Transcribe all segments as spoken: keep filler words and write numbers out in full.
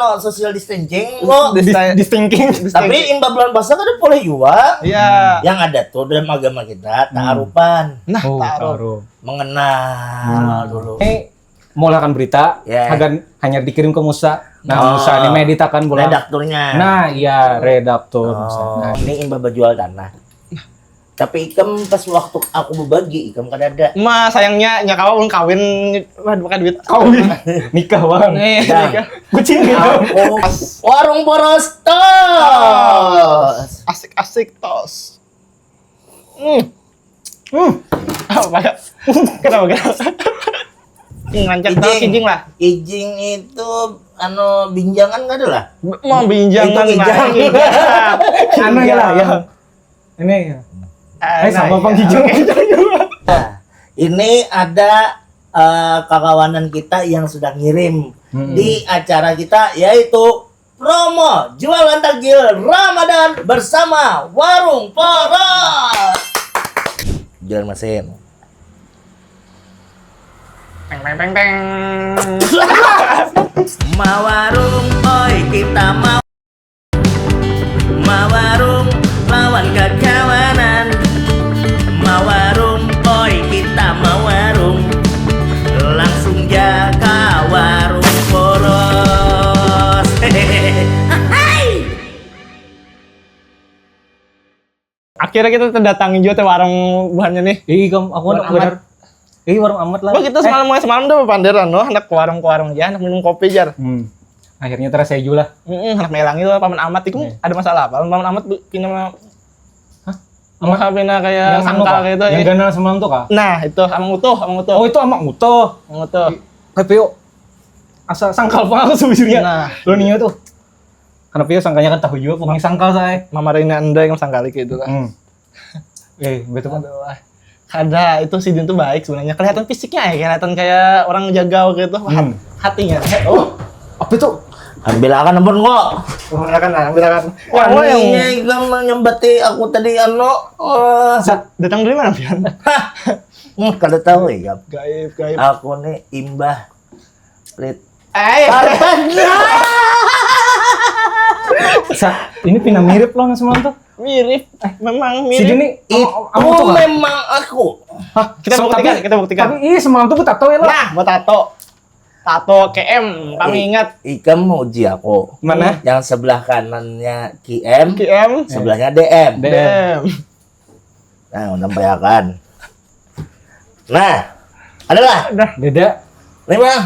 Oh, social distancing lo. Dis- distinking. Tapi imbah bulan puasa kada boleh juga. Iya. Yang ada tuh dalam agama kita ta'arufan, Nah, Oh, ta'aruf. ta'aruf. Mengenal dulu. Ini mulakan berita, Ya. hagan hanyar dikirim ke Musa. Nah, Oh. Musa ini meditakan pulang. Redakturnya. Nah, iya, redaktur Musa. Oh, Nah, ini imbah bajual tanah. Tapi ikam pas waktu aku berbagi, ikam kada ada. Ma, sayangnya nya kawa ulun kawin, waduh, bukan duit. kawin, nikah bang. Eh, Nah. nikah. Kucing gitu. Aku warung boros tos. Asik-asik tos. Hmm. Hmm. Apa ya? Kenapa, kenapa? Ngancak tahu Kijing. Kijing lah. Kijing itu anu binjangan kada lah? B- Mau binjangan Itu kijang. Bang. Anu ya lah, yang ini ya. Ah, Eh, sama nah, Bang iya. Kijang. Nah, ini ada eh, kakawanan kita yang sudah ngirim Hmm. di acara kita, yaitu promo jualan takjil Ramadan bersama Warung Poros. Jualan mesin. Peng peng peng peng. Mawarung, oi, kita mau mawarung lawan kakawanan. Mawarung, oi, kita mawarung. Langsung ja ka warung poros. Hai. Akhirnya kita terdatangi juga teh warung buhannya nih. Ih, kamu aku Warung anak bener. Ih, warung Amat lah. Wah, kita semalam mulai semalam udah berpanderan loh, anak ke warung ke warung aja, anak minum kopi jar. Hmm. Akhirnya terasa juga lah. Heeh, anak melangi lah paman Amat itu Iya. Ada masalah apa? Paman Amat bu- pina ma- Hah? Mah pina kayak Yang anu sangkal kah? Gitu. Yang Ya. Ganal semalam tuh kah? Nah, itu Amang Utuh, Amang Utuh. Oh, itu Amang Utuh. Amang Utuh. Tapi yuk, asa sangkal pang aku sebenarnya. Nah. Lo nih tuh. Kenapa ya sangkanya kan tahu juga pokoknya sangkal saya. Mama Rina Andai kan sangkali kayak itu lah. Hmm. Eh, betul kan? Aduh, ah. Kada, itu si Din tuh baik sebenarnya. Kelihatan fisiknya ya, kelihatan kayak orang jagau gitu. Hat- Hmm. Hatinya. Oh, apa itu? Ambil akan ampun kok. Ambil akan, ambil akan. Wah, Wah, ini yang menyembati aku tadi anu. Wah. Da- datang dari mana, Pian? Hah. Hmm, kada tahu ya. Gaib, gaib. Aku nih imbah lit. Eh, Sa, ini pina mirip loh semalam tuh. Mirip. Memang Si mirip. Dini Itu sama, sama tuh kan? Memang aku. Hah, Kita so- buktikan, tapi- kita buktikan. Tapi iya semalam tuh aku tato ya lo. Nah, buat tato. Tato K M, kami I- ingat. Ikam mau uji aku. Mana? Yang sebelah kanannya K M, K M. Sebelahnya D M. D- Damn. Nah, menyampaikan. Nah, adalah. Deda, Nih, Bang.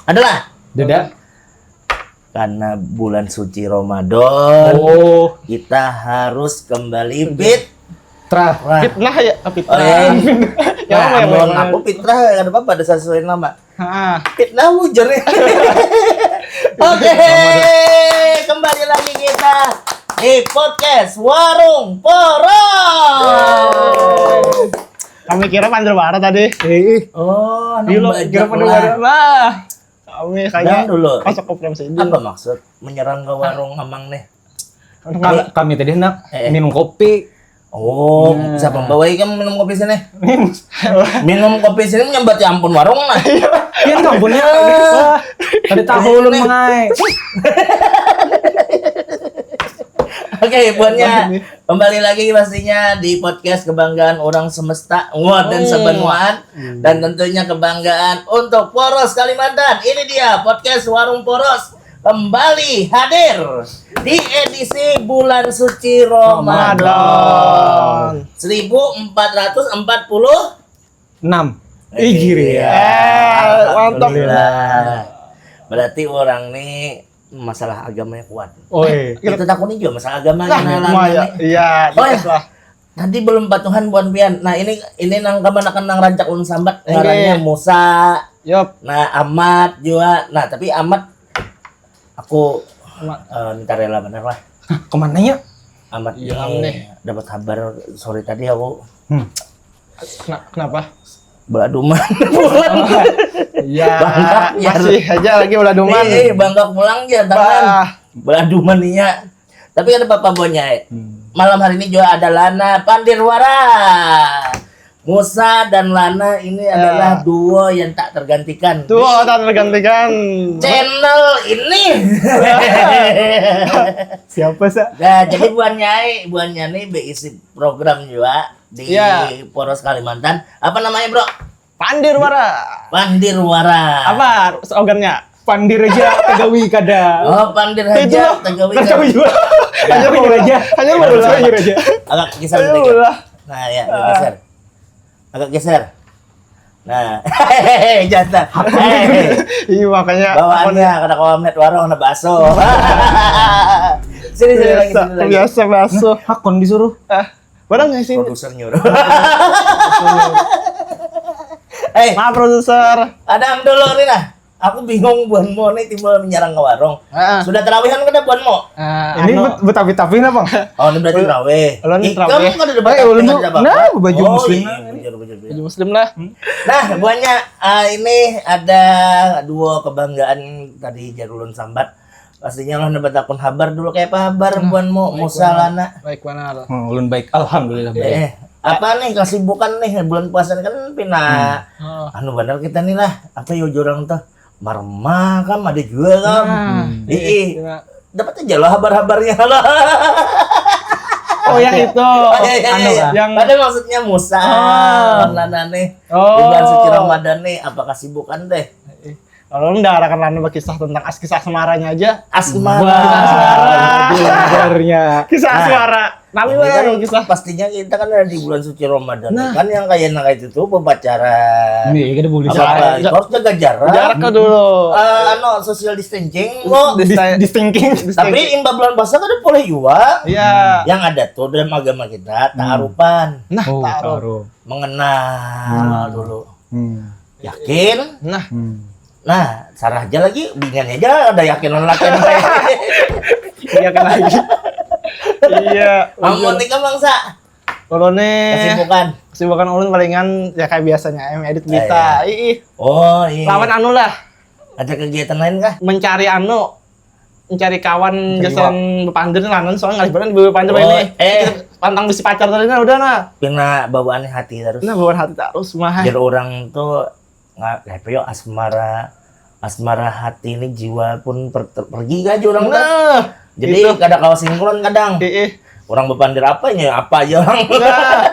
Adalah. Deda. Karena bulan suci Ramadan, Oh, kita harus kembali fit. Trah. Wah. Fitnah ya, oh, fitnah. Oh, iya. Ya, Nah, apa ya, amun apa ya? Aku fitrah kada apa-apa, ada sesuai nama. Ah, Fitnah bujur ya. Oke, kembali lagi kita di podcast Warung Poros. Kami kira pandir bara tadi. Eh, Oh, Gila, nambah kira jak pandir lah. Bara lah. Kami Dang kayaknya dulu. Masuk ke promosi ini. Apa maksud menyerang ke warung Amang nih? kami, kami tadi hendak Eh. Minum kopi. Oh, Nah. Siapa bawa ikam minum kopi sini? Minum kopi sini menyambat ya ampun warung lah. Iya tuh punya. Ada tahu lu mengai. Oke, buatnya kembali lagi pastinya di podcast kebanggaan orang semesta, wah, dan Hmm. sebenuan, dan tentunya kebanggaan untuk Poros Kalimantan. Ini dia podcast Warung Poros kembali hadir di edisi bulan suci Ramadan Ramadan. seribu empat ratus empat puluh. Enam. Ih, giri ya. Eh, mantap. Alhamdulillah. Berarti orang nih masalah agamanya kuat. Oi. Kita takutnya juga masalah agama Nah, yang cuma ngalami ya, nih. Iya, Oh, jelas lah. Tadi belum patuhan buan pian. Nah, ini ini nang kamanakan nang rancak ulun sambat Oke. ngarannya Musa. Yop. Nah, Amat juga. Nah, tapi Amat aku Amat. eh, minta rela bener lah. Kemananya? Amat Iya, ini nih. Dapat kabar sore tadi aku Hmm. Kena- kenapa? beladuman pulang. Iya, Bangkak, ya. Masih aja lagi ulah duman. Eh, bangkak pulang ya tangan. Bah. Beladuman iya. Tapi ada apa-apa buannya. Eh. Hmm. Malam hari ini juga ada Lana Pandirwara. Musa dan Lana ini adalah duo yang tak tergantikan. Duo tak tergantikan. Channel ini. Siapa sa? Nah, jadi buannya ai, buannya nih berisi program juga di Ya. Poros Kalimantan. Apa namanya, Bro? Pandir Wara. Pandir Wara. Apa slogannya? Pandir aja tegawi kada. Oh, pandir Itu aja, loh. tegawi Tegawi kan. Juga. Hanya Pandir boleh Wara. Pandir aja. Agak kisah Ayo sedikit. lah. Nah, ya, geser. Agak geser. Nah, jatuh. Iya makanya Bawaannya kada kawa melihat warung, ada baso. Sini, sini lagi, Biasa, sini lagi. Biasa, biasa. Hakon disuruh. Ah, barang nggak sih? Produser nyuruh. Eh, Maaf produser. Ada dulu nih nah. Aku bingung buanmu nih timbul menyerang ke warung. Ah. Sudah terawihan kada buanmu? Ah, Ini anu, bet- betapi-tapi napa? Oh, ini berarti terawih. Ulun Ikam terawih. kada ada Eh, ulun kada tuh, ada apa-apa. nah, baju Oh, muslim. Iya, baju, baju, baju. Baju muslim lah. Nah, buannya ah, ini ada dua kebanggaan tadi jar ulun sambat. Pastinya lah dapat akun habar dulu kayak apa habar buanmu Musa Lana. Baik benar. Hmm, ulun baik. Alhamdulillah baik. Eh, apa nih kesibukan nih bulan puasa ini kan pina Oh. anu bener kita nih lah. Apa ya orang tuh? Marma kam ada juga kam. Nah, Ih, iya. Dapat aja lah habar-habarnya lah. Oh yang itu. Oh, iya, iya, Anu, iya. Yang Ada maksudnya Musa, Ah. Lana nih. Oh. Di bulan suci Ramadan nih, apa kesibukan teh? Kalau lu udah arahkan lana berkisah tentang as kisah asmaranya aja. Asmara. Asmara. Sebenarnya. Kisah Nah. asmara. Nami Ini kan mana kisah? Pastinya kita kan ada di bulan suci Ramadan Nah. Kan yang kayak nang kayak itu tuh berpacaran. Ini ya kita boleh Apa, Jangan- apa, itu harus jaga jarak. Jarak dulu. Eh, anu social distancing kok. Dis- Dis- Distinking. Tapi imbah bulan puasa kan boleh juga. Iya. Yang ada tuh dalam agama kita ta'arufan, Nah, Oh, taruh. taruh. Mengenal dulu. Hmm. Yakin? Nah, Hmm. Nah, sarah aja lagi, bingan aja ada yakin lawan laki. iya kan lagi. Iya. Amun nih bangsa Kalau nih kesibukan. Kesibukan ulun palingan ya kayak biasanya em edit berita. Iya. Ih, ih. Oh iya. Lawan anu lah. Ada kegiatan lain kah? Mencari anu mencari kawan Mencari jasan bepandir nih lanan soalnya ngalih banget di bepandir Oh, ini. eh. Kita pantang bisi pacar tadi nah udah nah. Pina bawaan hati terus. Nah bawaan hati terus mah. Jadi orang tuh nggak kayak apa yo asmara asmara hati ini jiwa pun per- ter- pergi aja orang tuh. Nah, Jadi itu. Kada kawa sinkron kadang. Ih, ih. Orang bepandir apa ya apa aja orang. Nah,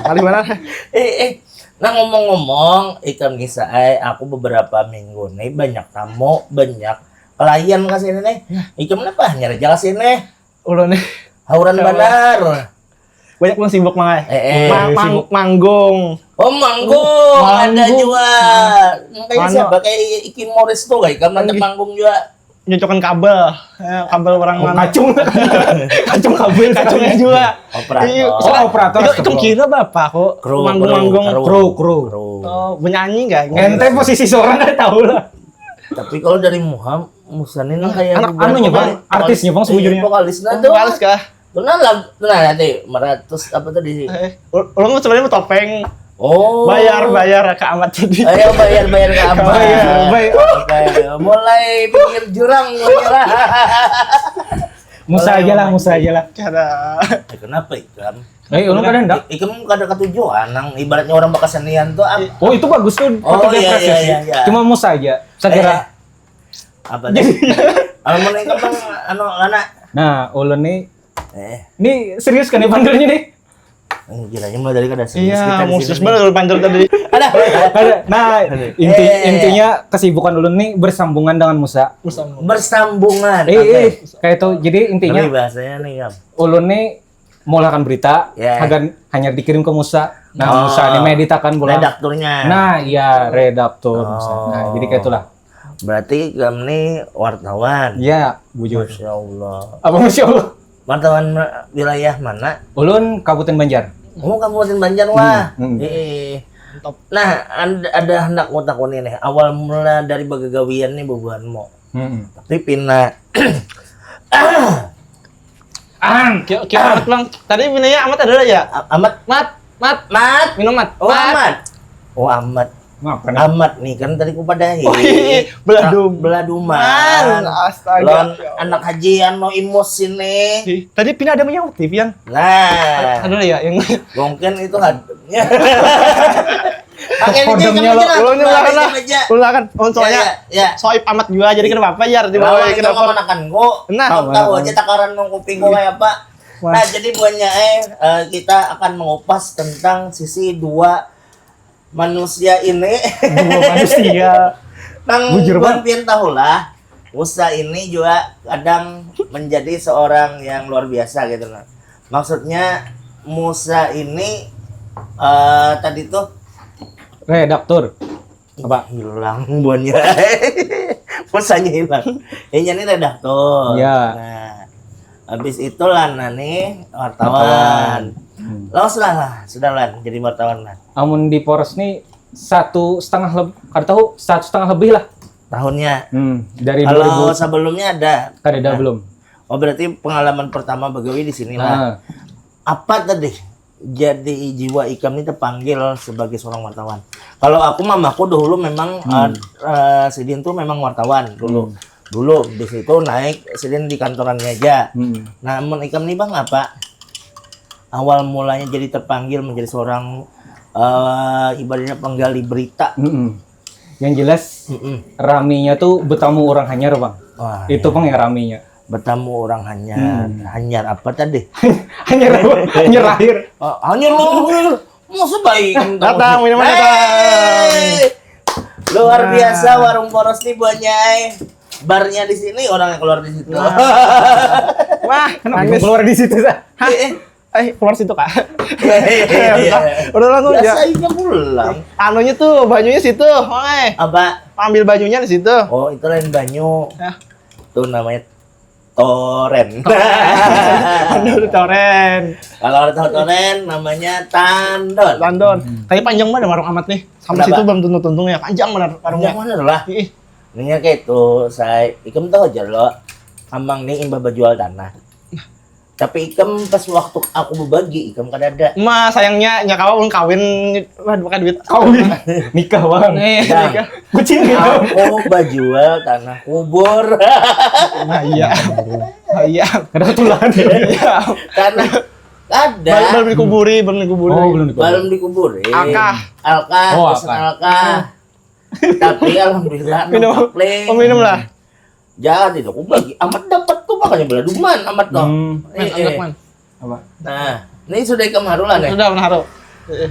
kali mana? Eh, eh. Nah ngomong-ngomong, ikam Nisa, eh, aku beberapa minggu nih banyak tamu, banyak klien ke sini nih. Ikam kenapa nyari jalan sini? Ulun nih Hauran Ya Allah. Bandar. Banyak pun sibuk mangai. Eh, eh, Ma- mang- sibuk. Manggung. Oh manggung, ada Manggung. juga. Makanya Mana? Siapa kayak Iki Morris tuh, kayak ikam ada Lagi. Manggung juga. Nyocokan kabel. Eh, kabel orang Oh, mana? Kacung. Kacung kabel. Kacungnya juga. Operator. Iya, Oh, operator, Itu, itu astagfirullah. kira bapak kok. Kru, Manggung-manggung. kru, Kru, kru. Kru. Oh, penyanyi enggak? Ente posisi seorang kan tahu lah. Tapi kalau dari Muham, Musa ini nang kayak Anak bukan anunya, vokal- Bang. Artisnya, Bang, Iya, sejujurnya. Vokalisnya Oh, tuh. vokalis kah? Tuh nah lah, tuh nah nanti meratus apa tadi? Eh, ul- ulun sebenarnya mau topeng. Oh. Bayar, bayar ke Amat tadi. Ayo bayar bayar ke apa? Bayar, bayar. Oke, mulai pinggir jurang mulai lah. Musa aja lah, Musa aja lah. Kada. Eh, kenapa ikam? Eh, ulun kada hendak. Ikam kada ketujuan, nang ibaratnya orang berkesenian tuh apa? Oh, itu bagus tuh. Oh, Foto iya, depresi iya, sih. iya, iya. Cuma Musa aja. Saya kira. Eh, apa tadi? Kalau mau ikam bang, anu anak. Nah, ulun nih, Eh, ini serius kan nih panggilnya nih? eh, kiranya mulai dari kada serius Iya, kita di musis sini. Banget kalau panjang tadi. Ada. Ada. Nah, inti Eh. intinya kesibukan ulun nih bersambungan dengan Musa. Bersama. Bersambungan. Eh, Oke. eh, kayak itu. Jadi intinya Ngeri bahasanya nih, Kam. Ulun nih mengulahkan berita, Ya. hagan hanya dikirim ke Musa. Nah, Oh. Musa ini meditakan pulang. Redakturnya. Nah, iya redaktur Musa. Nah, Oh. jadi kayak itulah. Berarti kamu nih wartawan. Iya, bujur. Masya Allah. Apa Masya Allah? Wartawan ma- wilayah mana? Ulun Kabupaten Banjar. Oh, Kabupaten Banjar wah. Hmm, hmm. Eh. Nah, and- ada hendak mau takuni nih. Awal mula dari bagagawian nih bubuhanmu. Hmm. Tapi pina Ang, kira kira Amat bang. Tadi minumnya Amat ada lah ya? A- Amat Mat, Mat, Mat. Minum Mat. Oh, Mat. Amat. Oh, Amat. Ngapa nih? Amat nih, kan tadi ku padahi. Wih, beladum. Beladuman. Man, astaga. Lawan anak haji anu imus sini. Ih, tadi pina ada menyaut nih, Pian. Nah, Aduh ya, yang mungkin itu had. Ya. Pakai ini kodamnya jam lo, aja lah, lo nyulakan pakai lah, jam aja. Nyulakan. Oh, soalnya Ya, ya, ya. Soib amat juga, jadi kenapa apa ya? Di bawah Lawan kita itu kamanakan ku. Nah, Tahu, kamanakan. Tahu aja takaran nang kuping ku kayak apa. Wah. Nah, jadi buannya eh, eh, kita akan mengupas tentang sisi dua manusia ini. Dua manusia. Nang Bujur, buan Bang. Pian tahulah, Musa ini juga kadang menjadi seorang yang luar biasa gitu loh. Maksudnya Musa ini eh, tadi tuh Redaktur. Apa? Hilang buannya. Musanya hilang. Ini ini redaktur. Ya. Nah, habis itu Lana nih wartawan. Hmm. Los lah lah, sudah lah jadi wartawan lah. Amun di Poros nih satu setengah lebih, kada tahu, satu setengah lebih lah. Tahunnya. Hmm, dari Kalau dua ribu sebelumnya ada. Kada ada Nah, belum. Oh, berarti pengalaman pertama bagawi di sini lah. Nah, Apa tadi? Jadi jiwa ikam ini terpanggil sebagai seorang wartawan. Kalau aku mamaku dahulu memang Hmm. eh, eh, sidin tuh memang wartawan dulu. Hmm. Dulu di situ naik sidin di kantorannya aja. hmm. Nah, mun ikam nih Bang apa? Awal mulanya jadi terpanggil menjadi seorang eh ibaratnya penggali berita. Mm-mm. Yang jelas Mm-mm. raminya tuh bertamu orang hanyar, Bang. Wah, Itu, Bang, yang raminya. Bertamu orang hanyar. Hmm. Hanyar apa tadi? Hanyar apa? Hanyar akhir. Oh, hanyar lo. Mau sebaik. Datang, minuman datang. Hei! Luar Nah. Biasa warung Poros nih buahnya. Eh. Barnya di sini, orang yang keluar di situ. Wah, kenapa keluar di situ, Sa? Eh, eh. Eh, keluar situ, Kak. Iya, iya, iya, iya. Udah langsung Biasa ya. Aja pulang. Anunya tuh, banyunya situ, Mang. Apa? Ambil banyunya di situ. Oh, itu lain banyu. Hah? Tuh namanya toren. Aduh, toren. Kalau orang tahu toren namanya tandon. Tandon. Tapi panjang banget warung Amat nih. Sampai Kenapa? Situ belum tuntung-tuntung ya. Panjang banget warungnya. Yang mana lah? Ih, Ini kayak itu, saya ikam tahu aja lo. Amang nih imbah berjual tanah. Tapi ikam pas waktu aku berbagi, ikam kada ada. Ma, sayangnya nya kawa ulun kawin, waduh, pakai duit kawin. Nikah, Bang. Nih, Bang. nikah. Kucing gitu. Aku berjual tanah kubur. Nah, iya. Nah, iya. Kada ketulaan. Iya. Tanah ada. Belum, belum dikuburi, belum dikuburi. Oh, belum dikubur. Belum dikuburi. Akah. Alkah, Oh, pesen akah. alkah. Tapi alhamdulillah Minum. Nang Kapling. Oh, minum lah. Jadi aku bagi amat dapat tuh makanya beladuman amat tuh. Hmm. Eh, Enak, eh. Man. Apa? Nah, ini sudah ikam haru lah nih. Sudah menaruh. Eh,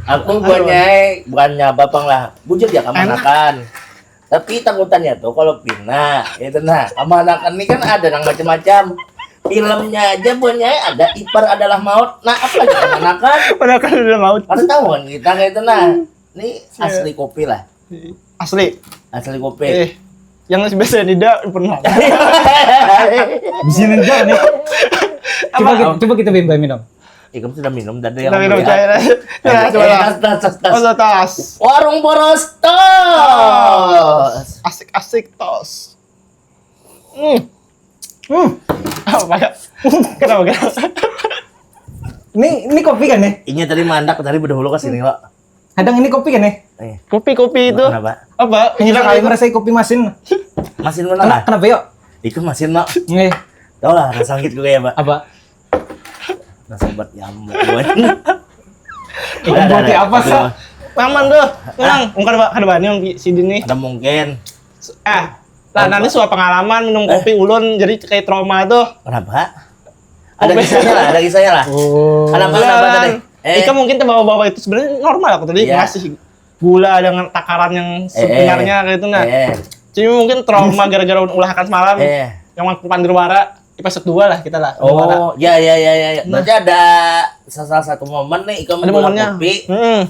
Aku bukannya bukannya bapang lah, bujur ya kamanakan. Tapi takutannya tuh kalau pina, itu nah kamanakan ini kan ada nang macam-macam. Filmnya aja bukannya ada ipar adalah maut. Nah, apa lagi kamanakan? Padahal kan udah maut. Kada tahu kan kita kayak itu nah. Ini asli kopi lah, Asli. asli kopi. Eh, yang biasa tidak pernah. Di sini aja nih. Coba kita, coba kita bimba minum. Ikam sudah minum tadi yang Kita minum melihat. cair. Ya, Eh, coba lah. Tas, tas, tas, tas. Oh, tas. Warung Boros Tos. Asik-asik tos. Hmm. Hmm. Apa ya? Kenapa, kenapa? Ini ini kopi kan nih? Inya tadi mandak tadi berdahulu ke sini kok. Kadang ini kopi kan nih? Eh, Kopi, kopi itu. Kenapa? Apa? Ini Hilang kali itu. Merasai kopi masin. Masin Kena, mana lah? Kenapa yuk? Itu masin no. Nih, Tahu lah rasa sakit gue ya, Pak. Apa? Rasa obat nyamuk. Obat apa, Sa? Maman tuh. Tenang, ungkar, Pak, kada bani, Om, si Dini. Ada mungkin. Ah, nah, nanti suatu pengalaman minum Eh. Kopi ulun jadi kayak trauma tuh. Kenapa? Ada kisahnya lah, ada kisahnya lah. Oh. Ada apa, ada apa tadi? Eh, Ikam mungkin terbawa-bawa itu sebenarnya normal aku tadi Iya. ngasih gula dengan takaran yang Eh, eh. sebenarnya kayak itu nah. Eh, Cuma mungkin trauma gara-gara ulah akan semalam. eh. Yang waktu Pandirwara, episode dua lah kita lah. Pandirwara. Oh, ya ya ya ya. ya. Nah. Berarti ada salah satu momen nih ikam Ada bulan momennya. Kopi, Hmm.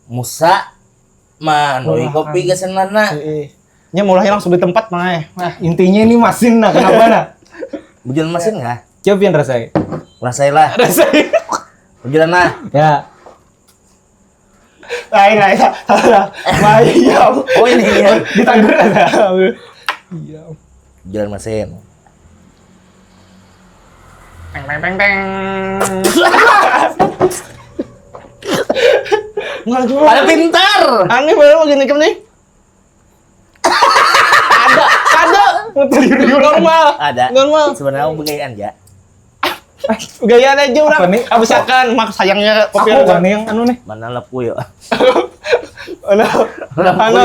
Musa, manui Wah, kopi kan. Ke sana. Eh, eh. Nya mulai langsung di tempat, Mang, eh. Nah. Intinya ini masin nah, kenapa nah? Bujuran masin nggak? Coba yang rasai. Rasailah. Rasai. Bujuran lah. Ya. Lain, lain. Salah. Bayam. Oh ini ya. Ditanggur ada. Iya. Bujuran masin. Peng, peng, peng, peng. Ada pintar. Aneh baru gini nih. Ada, ada. Normal. Ada. Normal. Sebenarnya aku begayaan ya. Gaya aja orang. Apa nih? Ah, misalkan mak sayangnya kopi. Aku kan yang anu nih. Mana lapu ya? Anu, anu, anu.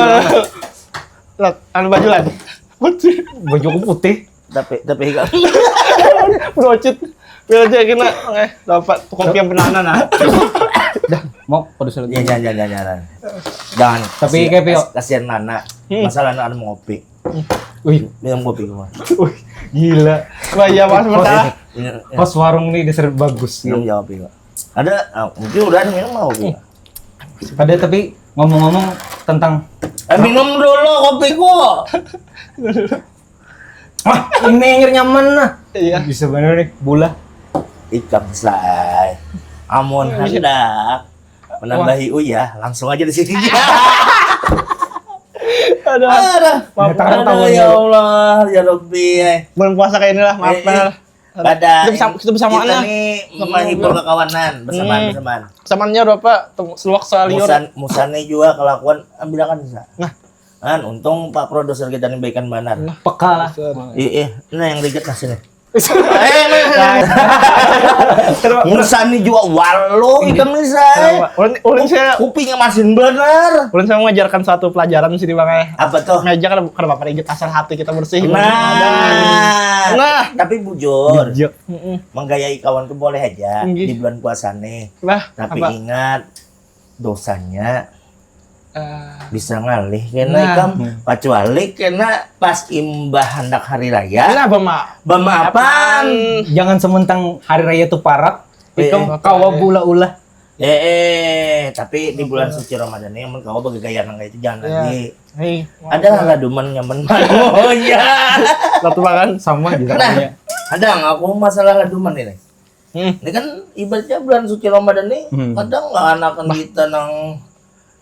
Anu baju lagi. Putih. Baju aku putih. Tapi tapi enggak. Brocit. Biar aja kena. Oke, dapat kopi yang benar nah. Dah, mau produser lagi. Ya, jangan, jangan, jangan, jangan. Jangan. Tapi kayak Pio. Kasihan Nana. Hmm. Masalah Nana mau ngopi. Wih, minum kopi gua. Wih, gila. Wah, iya, Mas, masalah. Iya, iya. Kos warung nih dasar bagus. Minum jawab ya. Ada, ah, mungkin udah ada minum mau kopi. Ada, tapi ngomong-ngomong tentang eh, minum dulu kopiku. Wah, ini yang nyaman nah. Iya. Bisa bener nih, bola. Ikam say. Amun hendak menambahi uyah, langsung aja di sini. Aduh. Aduh. Maaf, aduh, ya Allah, ya Rabbi. Bulan puasa kayak inilah, maaf. Eh, eh. Pada kita bersama, kita bersamaan kita lah. Nih menghibur kekawanan bersamaan, hmm, bersamaan. Samaannya udah apa? Seluak saliur. Musan, musannya juga kelakuan ambilakan bisa. Nah. Kan untung Pak Produser kita nih baikan banar. Nah, peka lah. Iya, iya. Nah, yang riget nasi nih. Eh, nah. Musan nih juga walau kita nih saya. Ulun, ulun saya kupingnya masin benar. Ulun saya mengajarkan suatu pelajaran sih di bang. Apa tuh? Meja kada kada apa-apa riget asal hati kita bersih. Nah. Nah. Tapi bujur. Bijak. Mm-mm. Menggayai kawan tuh boleh aja di bulan puasa nih. Nah, tapi apa? Ingat dosanya. Eh, bisa ngalih kena nah. Ikam, hmm, kecuali kena pas imbah handak hari raya. Nah, bema bemaafan. Jangan sementang hari raya tuh parak, iya, ikam kawa bula ulah. Eh, eh, tapi di bulan suci Ramadan ini amun kawa bagagaya nang itu jangan lagi. Hei, ada lah laduman nyaman manunya. Latu makan sama gitu. Nah, ada aku masalah laduman ini. Hmm. Ini kan ibaratnya bulan suci Ramadan nih, hmm, kadang lah anakan kita nang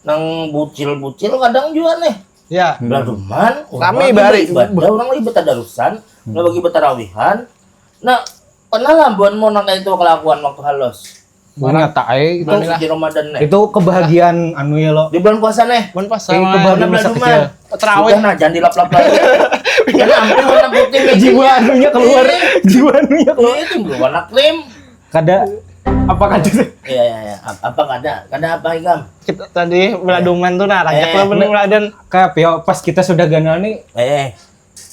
nang bucil-bucil kadang juga nih. Ya. Beladuman, bari ibadah, orang lagi betadarusan, hmm, orang lagi betarawihan. Nah, pernah lah buan mau nang itu kelakuan waktu halus. Nyata eh itu. Bulan suci Ramadan nih. Itu kebahagiaan anu ya lo. Di bulan puasa nih. Bulan puasa. Eh, kebahagiaan masa kecil. Terawih. Sudah nah, jangan dilap-lap lagi. Jangan ambil warna putih nih. Jiwa anunya keluar. Iya. Jiwa anunya keluar. Iya, timbul warna krim. Kada apa kada sih? Iya, iya, iya. Ap- Apa kada? Kada apa ikam? Kita tadi beladuman tuh nah, rancak lah bener beladan. Kayak Pio, pas kita sudah ganal nih, eh,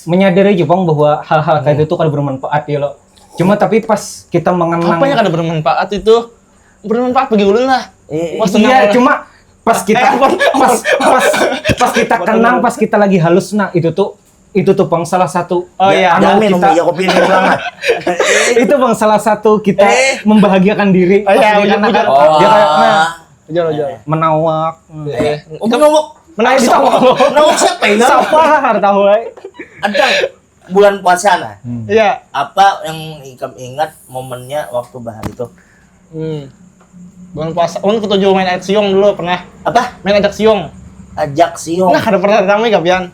menyadari juga bahwa hal-hal kayak itu tuh kada bermanfaat ya lo. Cuma tapi pas kita mengenang apa yang kada bermanfaat itu? Bermanfaat bagi ulun lah. Eh, iya, cuma pas kita eh, pas pas pas kita kenang, pas kita lagi halus nah itu tuh itu tuh bang salah satu. Oh ya, iya. Ada minum kita ya kopi ini banget. Itu bang salah satu kita eh, membahagiakan diri. Oh, iya, iya, iya. Dia kayak nah, jauh jauh menawak. Eh, oh, menawak. Menawak siapa? Menawak siapa ini? Siapa lah kada tahu eh. Ada bulan puasa nah. Hmm. Iya. Apa yang ikam ingat momennya waktu bahar itu? Hmm. Bulan puasa, ulun ketuju main aksiong dulu pernah. Apa? Main ajak siung. Ajak siung. Nah, kada pernah tamu ya, Gabian.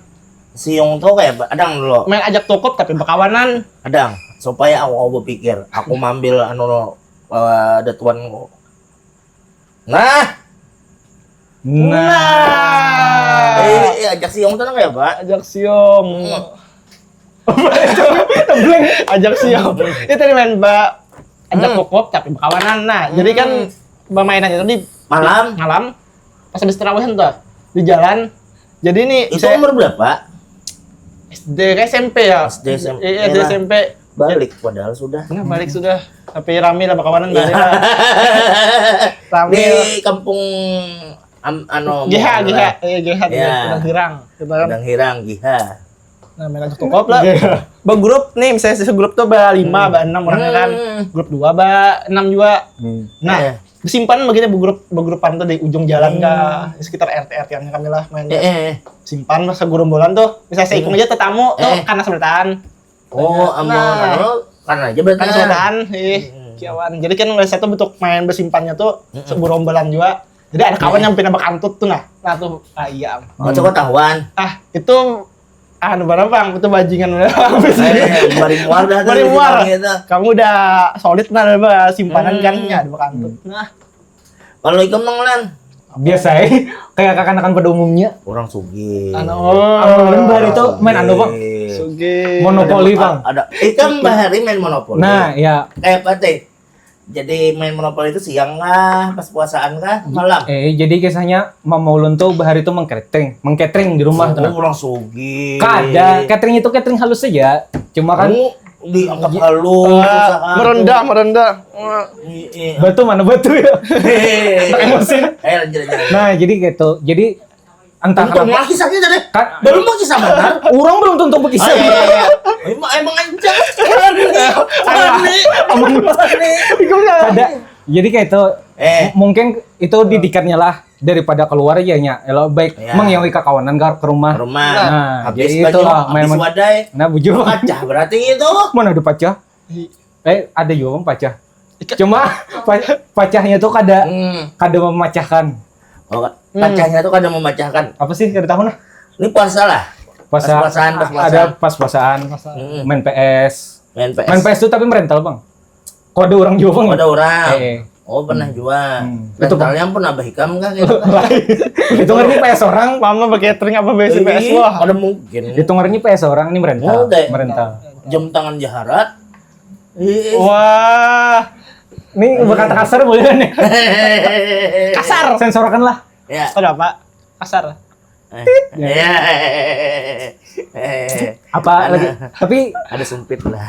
Siung tuh kayak apa? Adang dulu. Main ajak tukup tapi bekawanan. Adang, supaya aku, aku berpikir, aku mambil anu eh, ada tuanku. Nah. Nah. Eh, eh, ajak siung tuh nang kayak apa? Ajak siung. Hmm. Ajak siung. Itu tadi main ba ajak hmm, kokop tapi bekawanan. Nah, jadi kan hmm, permainan itu di malam, malam pas habis tarawehan tuh di jalan. Jadi ini itu saya umur berapa? S D ke S M P ya? S D S M P. Iya, S D lah. S M P. Balik padahal sudah. Nah, balik sudah. Tapi rame lah bekawanan. Iya. Balik lah. Rame. Di kampung am, anu G H, G H. Iya, G H di Padang Hirang. Padang Hirang, G H. Nah, main aja cukup lah. Iya. Bagrup nih, misalnya segrup tuh ba lima, hmm, ba enam orang kan. Hmm. Grup dua ba enam juga. Hmm. Nah, iya, besimpan begini bagrup, bagrupan tuh di ujung jalan kah, sekitar R T R T-an kami lah main. Eh, eh. Simpan pas segurumbulan tuh, misalnya seikung aja tetamu tuh eh, karena sebelahan. Oh, nah, amun anu, karena aja berarti. Karena sebelahan, ih, hmm, kiawan. Jadi kan biasa tuh bentuk main besimpannya tuh hmm, segurumbulan juga. Jadi ada kawan eh, yang pindah bakantut tuh nah. Nah tuh, ah iya. Oh, hmm, coba tahuan. Ah, itu anu barang bang, itu bajingan barang. Eh, bari muar dah tuh. Bari muar. Gitu. Kamu udah solid nah, udah simpanan hmm, kan, ya, ada bakantut. Hmm. Nah. Kalau ikam nang lan? Biasa ya, kayak kakanakan pada umumnya. Orang sugih. Anu, oh. Amun ulun bahari itu main anu, Bang. Sugih. Sugih. Monopoli, Bang. Ada, eh, kan bahari main monopoli. Nah, ya. Kayak apa teh? Jadi main monopoli itu siang kah, pas puasaan kah, malam? Eh, jadi kisahnya mama ulun tuh bahari tuh mengcatering, mengcatering di rumah tuh. Oh, Nah. Orang sugih. Kada, catering itu catering halus saja. Cuma kan Kamu dianggap halus, Ah, usaha. merendah, merendah. Wah. Iya. batu mana batu ya? Hehehe. Emosi. Eh, lanjut, lanjut. Nah, jadi gitu. Jadi entah Untung kenapa. Lah, kisahnya tadi. Ka- Belum mau kisah benar. Orang belum tentu Oh, berkisah. Iya, iya, iya. Emang, emang aja. Aneh. Aneh. Aneh. Ada. Jadi kayak itu Eh. mungkin itu didikannya lah daripada keluar ya nya. Elo baik Ya. mengiawi kakawanan ke ke rumah. Rumah. Nah, Habis jadi banyu, itulah habis main-main. Wadai. Nah, bujur. Pacah berarti itu. Mana ada pacah? Cuma pac- pacahnya tuh kada Hmm. kada memecahkan. Oh, pacahnya tuh kada memecahkan. Apa sih kada tahu nah? Ini puasa lah. Puasa Pas-puasaan, pas-puasaan. Ada pas-puasaan. Hmm. Main P S. Main P S. Main P S tuh tapi merental, Bang. Kok ada orang juga, Bang? Ada orang. Eh. Oh, pernah juga. Hmm. Rentalnya pun abah ikam kah gitu? Itu ngerti P S orang. Mama bercatering apa biasa P S Ih, wah. Ada mungkin. Itu ngerti P S orang ini merental. Oh, deh. Merental. Jam tangan jaharat. Ih. Wah. Ini berkata kasar boleh nih. Kasar. Sensorkan lah. Ya. Ada apa? Kasar. Eh, ya. Eh, Apa lagi? Tapi ada sumpit lah.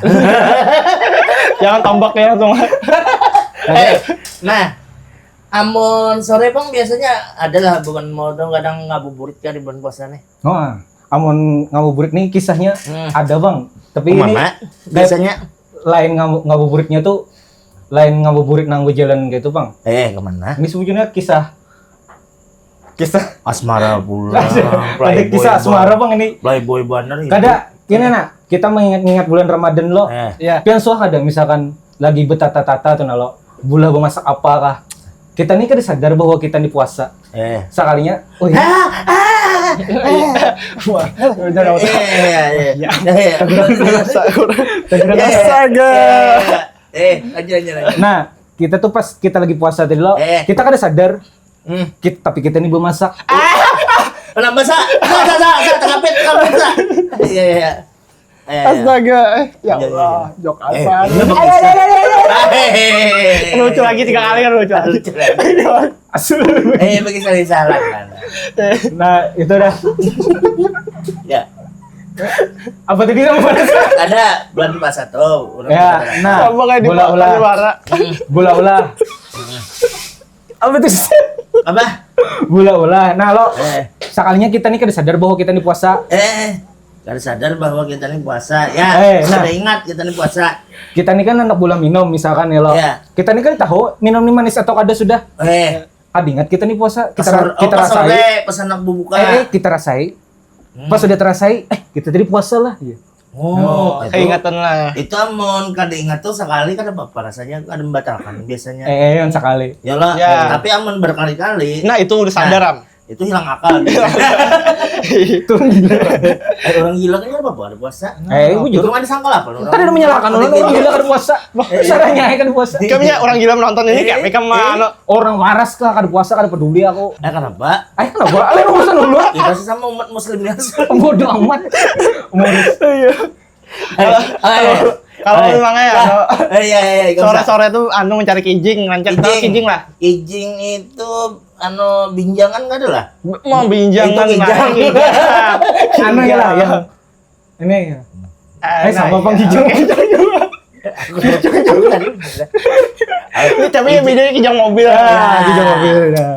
Jangan tombak ya tuh. Eh, nah, amun sore pang biasanya ada lah bukan mau tuh kadang ngabuburit kan di bulan puasa nih. oh, amun ngabuburit nih kisahnya Hmm. ada, Bang. Tapi ini Kemana? Biasanya lain ngabu ngabuburitnya tuh lain ngabuburit nang bejalan gitu, Bang. Eh, kemana? Ini sebetulnya kisah kisah Asmara pulang. ada kisah asmara, Bang, ini. Playboy banner ini. Kada, gini nah, kita mengingat-ingat bulan Ramadan lo. Eh. Ya. Pian suah kada misalkan lagi betata-tata tuh nah lo, bulah bemasak apa kah? Kita nih kada sadar bahwa kita nih puasa. Eh. Sekalinya, oh iya. Wah, udah Eh, iya, iya. Eh, Astaga. eh, lanjut, lanjut, lanjut. Nah, kita tuh pas kita lagi puasa tadi lo, Eh. kita kada sadar. Hmm. Kita, tapi kita nih bemasak. Kenapa sa? Sa, sa, sa, sa, terapit, terapit, sa. Iya, iya, iya. Eh, Astaga, eh, ya Iya, iya, Allah, iya. jok Eh, apa? iya, Bang, bisa. Eh, Lucu lagi tiga kali kan lucu lagi. Lucu lagi. Asul. Eh, bagi saling salah kan. Nah, itu dah. Ya. Apa tadi nama? Ada bulan puasa tuh. Orang Ya, kata-kata. nah, Sama kayak di bola Pak ulah, Wara. Bola ulah. Apa tuh? Apa? Bola ulah. Nah, lo Eh. Sekalinya kita nih kada sadar bahwa kita nih puasa. Eh, kada sadar bahwa kita nih puasa. Ya, Eh, nah. Kada ingat kita nih puasa. Kita nih kan anak bola minum misalkan ya lo. Ya. Kita nih kan tahu minum nih manis atau kada sudah. Eh, Kada ingat kita nih puasa. Kita pas sore, kita oh, pas rasai. Sore, pas anak bubuka. Eh, eh, kita rasai. Hmm. Pas sudah terasai, eh kita tadi puasa lah. Iya. Oh, itu, Keingatan lah. Itu amun kada ingat tuh sekali kada apa-apa rasanya kada membatalkan biasanya. Eh, yang sekali. Ya lah, Ya. Tapi amun berkali-kali Nah, itu udah sadar am. Itu hilang akal. Itu gila. Eh, orang gila kan apa-apa ada puasa. Eh, bujur. Cuma disangkal apa orang? Kita ada menyalahkan orang, orang gila kada puasa. Caranya kada puasa. Kami ya orang gila menonton ini kayak mereka mah anu. Orang waras kah kada puasa kada peduli aku. Eh, kenapa? Eh, kenapa? Ada urusan dulu. Kita sesama umat muslim ya. Bodoh amat. Umur. Iya. Eh, Kalau memang ya kalau Eh, iya, iya, iya, sore-sore tuh anu mencari kijing, rancak tahu Kijing. Kijing lah. Kijing itu anu binjangan kada lah? Mau binjangan Itu kijang. lah. Anu ya lah yang ini ya. Eh, sama Bang Kijang. Ini tapi yang bedanya kijang mobil. Ah, Kijang mobil dah.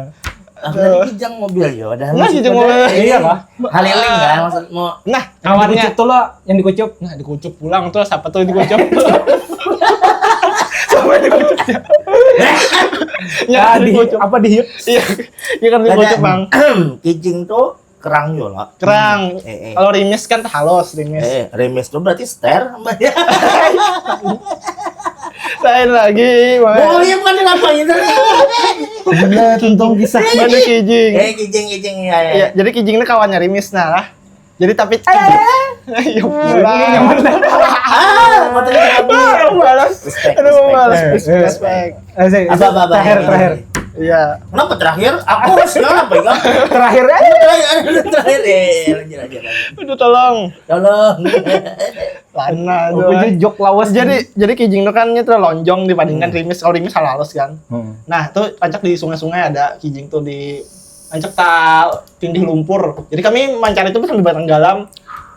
Aku tadi kijang mobil ya, padahal Nah, kijang mobil. Iya lah. Haliling kan maksudmu? Nah, Kawannya tuh lo yang dikucup. Nah, dikucup pulang tuh siapa tuh dikucup? Siapa yang dikucup? Ya, Ah, di, dikucup. Apa dihiup? Iya, iya kan dikucup, Bang. Kijing tuh kerang juga lah. Kerang. Eh, eh. Kalau rimis kan halus, rimis. Eh, remes tuh berarti ster. Lain lagi, Bang. Oh iya bukan kenapa gitu. Bener, tuntung kisah. Mana kijing? Eh kijing kijing ya ya. Ya, jadi kijing ini kawannya rimis nah lah. Jadi tapi ya pulang. Ah, matanya Aduh, balas. Respect, Aduh, respect. balas. Eh, eh. Respect. Eh, saya- Apa apa apa. Terakhir, Ini, terakhir. ini. Iya. Kenapa terakhir? Aku sekarang apa ya? Terakhir aja. Terakhir, terakhir. Eh, lanjut, lanjut, lanjut. Udah tolong. Tolong. Lana Aku tuh. jadi jok lawas. Jadi jadi kijing tuh kan itu lonjong dibandingkan rimis. Kalau rimis halus kan. Hmm. Nah, tuh rancak di sungai-sungai ada kijing tuh di rancak tak tindih lumpur. Jadi kami mencari itu sambil batang galam.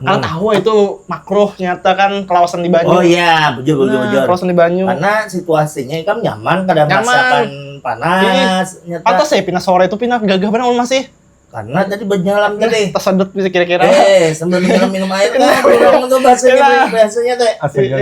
Karena tahu itu makruh nyata kan kelawasan di banyu. Oh iya, bujur, bujur, Nah, bujur. Kelawasan di banyu. Karena situasinya kan nyaman, kada Nyaman. merasakan panas, nyata. Pantas ya pina sore itu pina gagah banget masih. Karena tadi banyalam tadi. Tersedot bisa kira-kira. Eh, sambil minum minum air kan, orang itu bahasanya Iya. bahasanya teh. Astaga.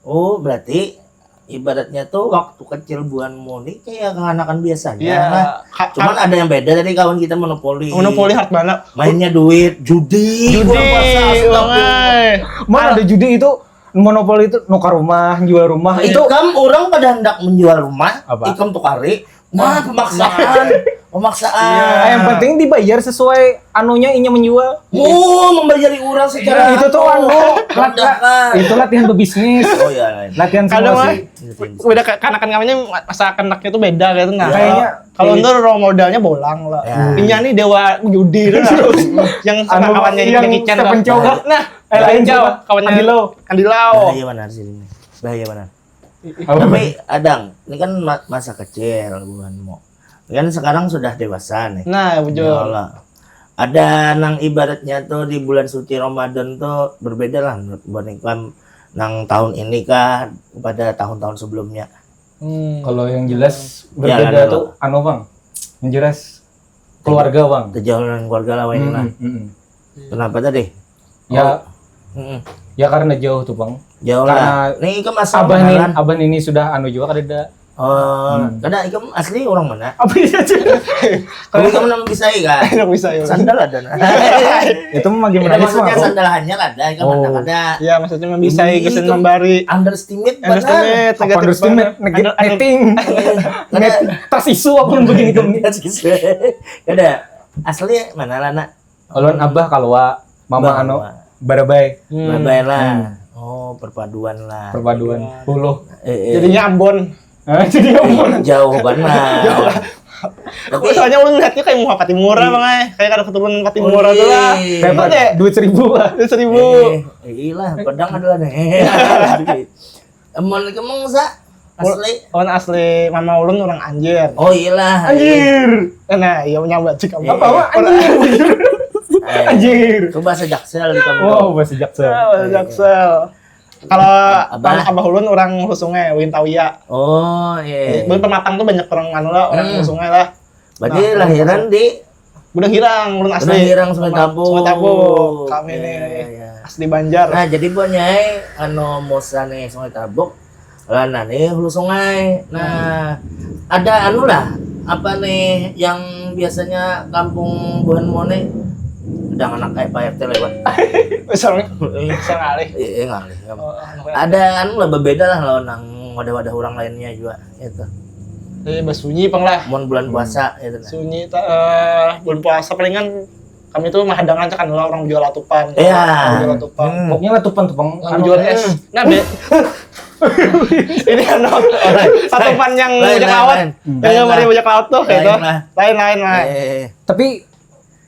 Oh, berarti ibaratnya tuh waktu kecil buanmu nih kayak kekanakan biasanya. Iya. Nah, Ka- cuman ada yang beda dari kawan kita monopoli. Monopoli hard banget. Mainnya duit, judi, Judi, bulan puasa, astagfirullah. Bang, ai. Mana ada judi itu monopoli itu nukar rumah, jual rumah itu Ikam orang pada hendak menjual rumah, Apa? Ikam tukari. Nah, pemaksaan, pemaksaan. Ah, yang penting dibayar sesuai anunya inya menjual. Oh, membayari orang secara Itu tuh anu, Merendahkan. itu latihan berbisnis. Oh iya. Latihan Kadang semua mah sih. Beda ka- kanakan kami ini masa kenaknya tuh beda gitu nah. Kayaknya Kalau untuk role modelnya bolang lah. Ya. Inya nih dewa judi tuh. Yang sama Anu, kawannya yang Jackie Chan Stephen tuh. Chow. Nah, Eh, lain Chow, siapa? kawannya Andi Lau. Andi Lau. Bahaya benar sih ini. Bahaya benar. Apa? Tapi Adang, ini kan ma- masa kecil buhanmu. Kan sekarang sudah dewasa nih. Nah, Ya bujur. Allah. Ada nang ibaratnya tuh di bulan suci Ramadan tuh berbeda lah menurut buat ikam nang tahun ini kah pada tahun-tahun sebelumnya. Hmm. Kalau yang jelas Ya, berbeda ada tuh anu bang, yang jelas keluarga bang. Kejauhan keluarga lah ini lah. Mm-mm, mm-mm. Kenapa tadi? Ya, Mm-mm. ya karena jauh tuh bang. Jauh Karena lah. Nih ikam asal Abah ini, Banaran. Abah ini sudah anu juga kada. Oh, kada ikam asli orang mana? Apa iya aja? Kalau ikam nama bisa kan? Enak bisa ya. Sandal ada nah. Itu mah makin Ada menangis maksudnya mah. Sandal hanyar ada ikam Oh. anak ada. Ya maksudnya mah bisa Ini ya kesan tuh membari. Underestimate Underestimate, Apa negatif underestimate? banget. Nge- Under- under- Netting. Ada Tas isu apa pun begini tuh. Ada. Asli mana lah nak? Ulun Abah Kalua, mama Bah, anu Bah. Barabai. Hmm. Bye-bye lah. Oh, perpaduan lah. Perpaduan. Puluh. Eh, eh. Jadinya Ambon. Ah, jadi Ambon. Jauh banget. Tapi Soalnya ulun lihatnya kayak muha Pattimura bang ay. Kayak kada keturunan Pattimura tuh lah. Wih. Kayak apa? Oke. Duit seribu lah. Itu seribu. Eh, iya lah, pedang adalah nih. Emang kemeng sa asli. Orang asli mama ulun orang Anjir. Oh iyalah. Anjir. Nah, iya nyambat sih kamu. Apa apa? Anjir. Anjir. Itu bahasa Jaksel di kamu. Oh, bahasa Jaksel. Ah, bahasa Jaksel. Kalau Abah. abah ulun orang Hulu Sungai, Wintawia. Oh iya. Buat pematang tuh banyak orang anu lah, orang Hmm. Hulu Sungai lah. Berarti Nah, lahiran di Budak Hirang, ulun asli. Budak Hirang, Sungai Tabuk. Sungai Tabuk. Kami Iya, nih iya, iya. asli Banjar. Nah, jadi buatnya ai anu Musa nih Sungai Tabuk. Lana nih Hulu Sungai. Nah, ada anu lah apa nih yang biasanya kampung buhanmu nih udah anak kayak Pak R T lewat. Besar nih. Besar kali. Eh, eh, ngalih. Oh, anu, Ada anu lah berbeda lah lawan nang wadah-wadah orang lainnya juga itu. Jadi basunyi pang lah. Mun bulan puasa itu nah. Sunyi ta- eh, bulan puasa palingan kami tuh mahadang aja kan lah orang jual atupan. Iya. Orang jual atupan. Hmm. Pokoknya lah tupan tuh bang. Orang jual es. Nah, be. Ini anu atupan yang Lain, bajak lain, laut. lain. Yang Lain gambarnya lah. Bajak laut tuh Lain gitu. Lah. Lain-lain lah. Eh, Tapi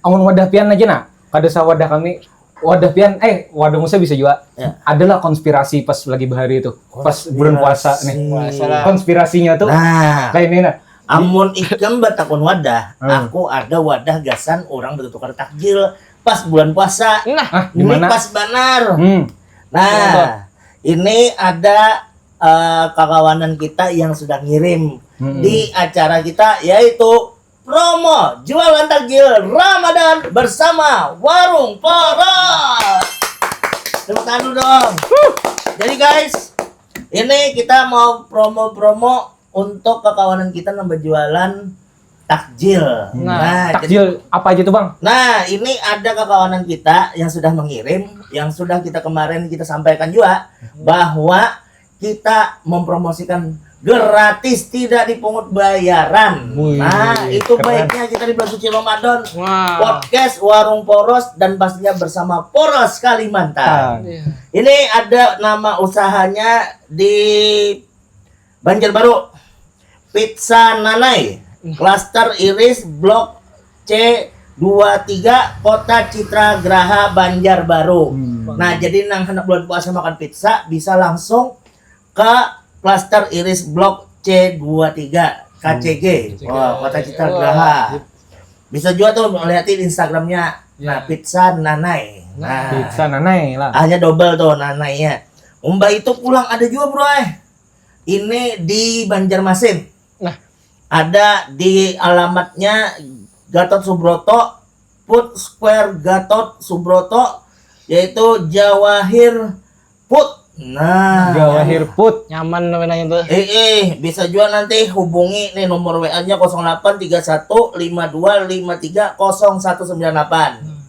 amun wadah pian aja nah, kada usah wadah kami, wadah pian, eh wadah Musa bisa juga. Ya. Adalah konspirasi pas lagi bahari itu, pas bulan puasa nih. Puasa lah. Konspirasinya tuh Nah, kayak ini nah. Amun ikam batakun wadah, Hmm. aku ada wadah gasan orang bertukar takjil pas bulan puasa. Nah, Ah, Ini gimana? Pas banar. Hmm. Nah, ini ada eh, kakawanan kita yang sudah ngirim Hmm. di acara kita yaitu promo jualan takjil Ramadan bersama Warung Poros. Tepuk tangan dulu dong. Jadi guys, ini kita mau promo-promo untuk kakawanan kita yang berjualan takjil. Nah, jadi- Takjil apa aja tuh bang? Nah, ini ada kakawanan kita yang sudah mengirim, yang sudah kita kemarin kita sampaikan juga bahwa kita mempromosikan gratis tidak dipungut bayaran. Wih, Nah, itu keren. Baiknya kita di bulan suci Ramadan. Wah. Podcast Warung Poros dan pastinya bersama Poros Kalimantan. Ah. Iya. Ini ada nama usahanya di Banjarbaru. Pizza Nanai. Klaster Iris Blok C dua tiga, Kota Citra Graha, Banjarbaru. Hmm. Nah, jadi nang hendak bulan puasa makan pizza bisa langsung ke Klaster Iris Blok C dua tiga, K C G. Hmm, K C G. Wah, Kota Citra Wah. Graha. Bisa juga tuh melihat di Instagramnya. Ya. Nah, pizza Nanai. Nah, Pizza Nanai lah. Hanya double tuh Nanainya. Umbah itu pulang ada juga, Bro, eh. Ini di Banjarmasin. Nah. Ada di alamatnya Gatot Subroto, Food Square Gatot Subroto, yaitu Jawahir Food. Nah, Jawahir Food. Nyaman namanya tuh. Eh, eh, bisa juga nanti hubungi nih nomor W A-nya kosong delapan tiga satu lima dua lima tiga kosong satu sembilan delapan. Hmm.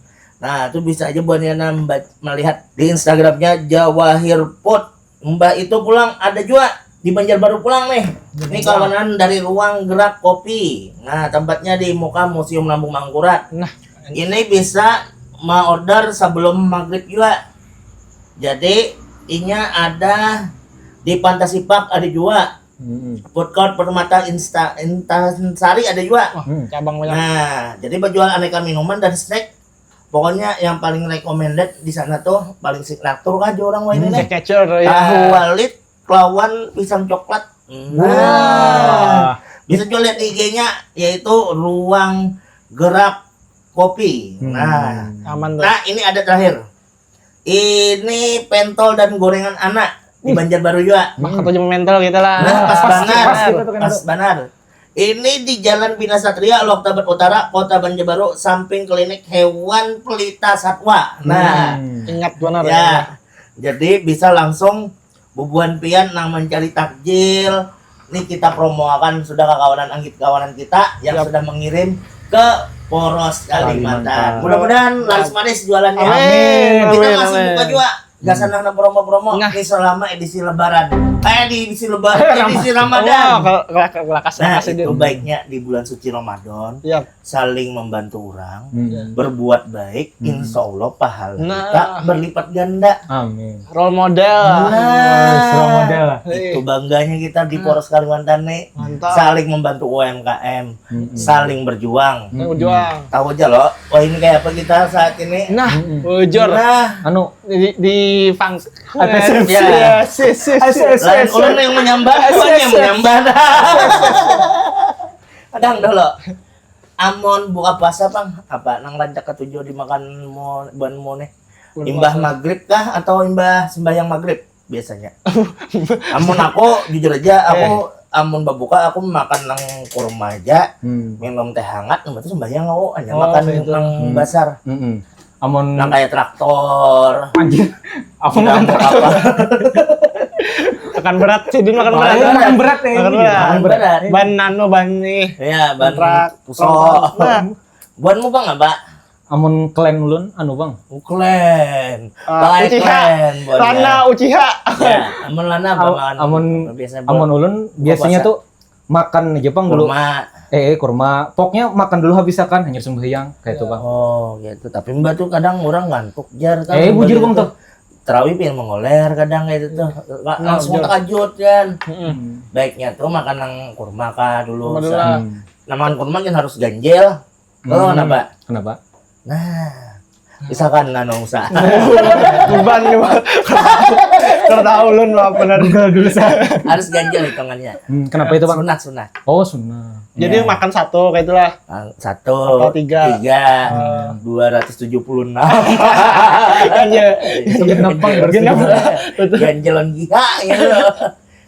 Nah, itu bisa aja buat yang melihat di Instagramnya Jawahir Food. Mbah itu pulang ada juga di Banjarbaru pulang nih. Ini kawanan dari Ruang Gerak Kopi. Nah, tempatnya di muka Museum Lambung Mangkurat. Nah, ini bisa ma-order sebelum maghrib juga. Jadi, inya ada di Pantasi Park ada juga. Hmm. Food Court Permata Insta Intan Sari ada juga. Wah, hmm. Cabang banyak. Nah, jadi berjual aneka minuman dan snack. Pokoknya yang paling recommended di sana tuh paling signature aja orang wah ini hmm, nih. Signature ya. Tahu walit kelawan pisang coklat. Nah, wah. Bisa juga lihat I G-nya yaitu Ruang Gerak Kopi. Hmm. Nah, aman tuh. Nah, ini ada terakhir. Ini pentol dan gorengan anak di Banjarbaru juga. Makan tuh mentol gitu lah. Nah, pas, pas banget. Pas, pas, pas banget. Ini di Jalan Bina Satria, Loh Tabat Utara, Kota Banjarbaru, samping klinik hewan pelita satwa. Nah, hmm. Ingat benar ya. Ya. Jadi bisa langsung bubuhan pian nang mencari takjil. Nih kita promoakan sudah ke kawanan anggit kawanan kita yang yep. Sudah mengirim ke Poros Kalimantan. Kalimantan. Mudah-mudahan laris manis jualannya. Amin. Kita amin, masih amin. Buka juga. Gasan nang promo-promo nah. Ini selama edisi Lebaran, eh edisi Lebaran, edisi Ramadan. Wah, kelakas nah, itu baiknya di bulan suci Ramadan yep. Saling membantu orang, hmm. Berbuat baik, hmm. Insya Allah pahala nah. Kita berlipat ganda. Amin. Role model. Nah, role model. Itu bangganya kita di hmm. Poros Kalimantan nih. Mantap. Saling membantu U M K M, hmm. Saling berjuang. Hmm. Berjuang. Tahu aja loh, wah ini kayak apa kita saat ini. Nah, hmm. Bujur. Nah, anu di, di fans. Ada ya. Lain ulun yang menyambat, Tuhan yang menyambat. Kadang dulu. Amun buka puasa pang, apa nang rancak katuju dimakan mu buan mu nih? Imbah maghrib kah atau imbah sembahyang maghrib biasanya? Amun aku jujur aja, aku eh. Amun babuka aku makan nang kurma aja, hmm. Minum teh hangat, nang itu sembahyang aku hanya oh, makan itu. Nang hmm. Basar. Hmm. Amun nang kayak traktor. Anjir. Apa makan traktor? Makan berat sih, dia makan berat. Makan berat ya. Makan berat. Makan berat. Ban anu ban nih. Iya, ban truk. Pusok. Nah. Buanmu bang apa? Amun klan ulun anu bang. Klan. Uh, Uchiha. Klan, Lana Uchiha. Ya, amun Lana apa? Amun biasa amun ulun biasanya tuh makan aja pang dulu. Kurma. Eh, eh kurma. Pokoknya makan dulu habis akan hanyar sembahyang kayak itu bang. Oh, gitu. Tapi mbak tuh kadang orang ngantuk jar kan. Eh, bujur bang tuh. Terawih pengen mengoler kadang kayak itu tuh. Nah, langsung terkejut kan. Hmm. Baiknya tuh makan nang kurma kah dulu. Nah, makan kurma kan harus ganjil. Oh, hmm. Kenapa? Kenapa? Nah, misalkan anu usaha. Beban nih, Bang. Kalau tahu ulun mah benar. Google dulu saya. Harus ganjil hitungannya. Hmm, kenapa itu, Bang? Sunat, sunat. Oh, sunat. Jadi ya. Makan satu kayak itulah. Satu, atau tiga. Tiga, hmm. Dua ratus tujuh puluh enam. Iya. Itu genap, Bang, berarti. Genap. Betul. Ganjilan gila gitu.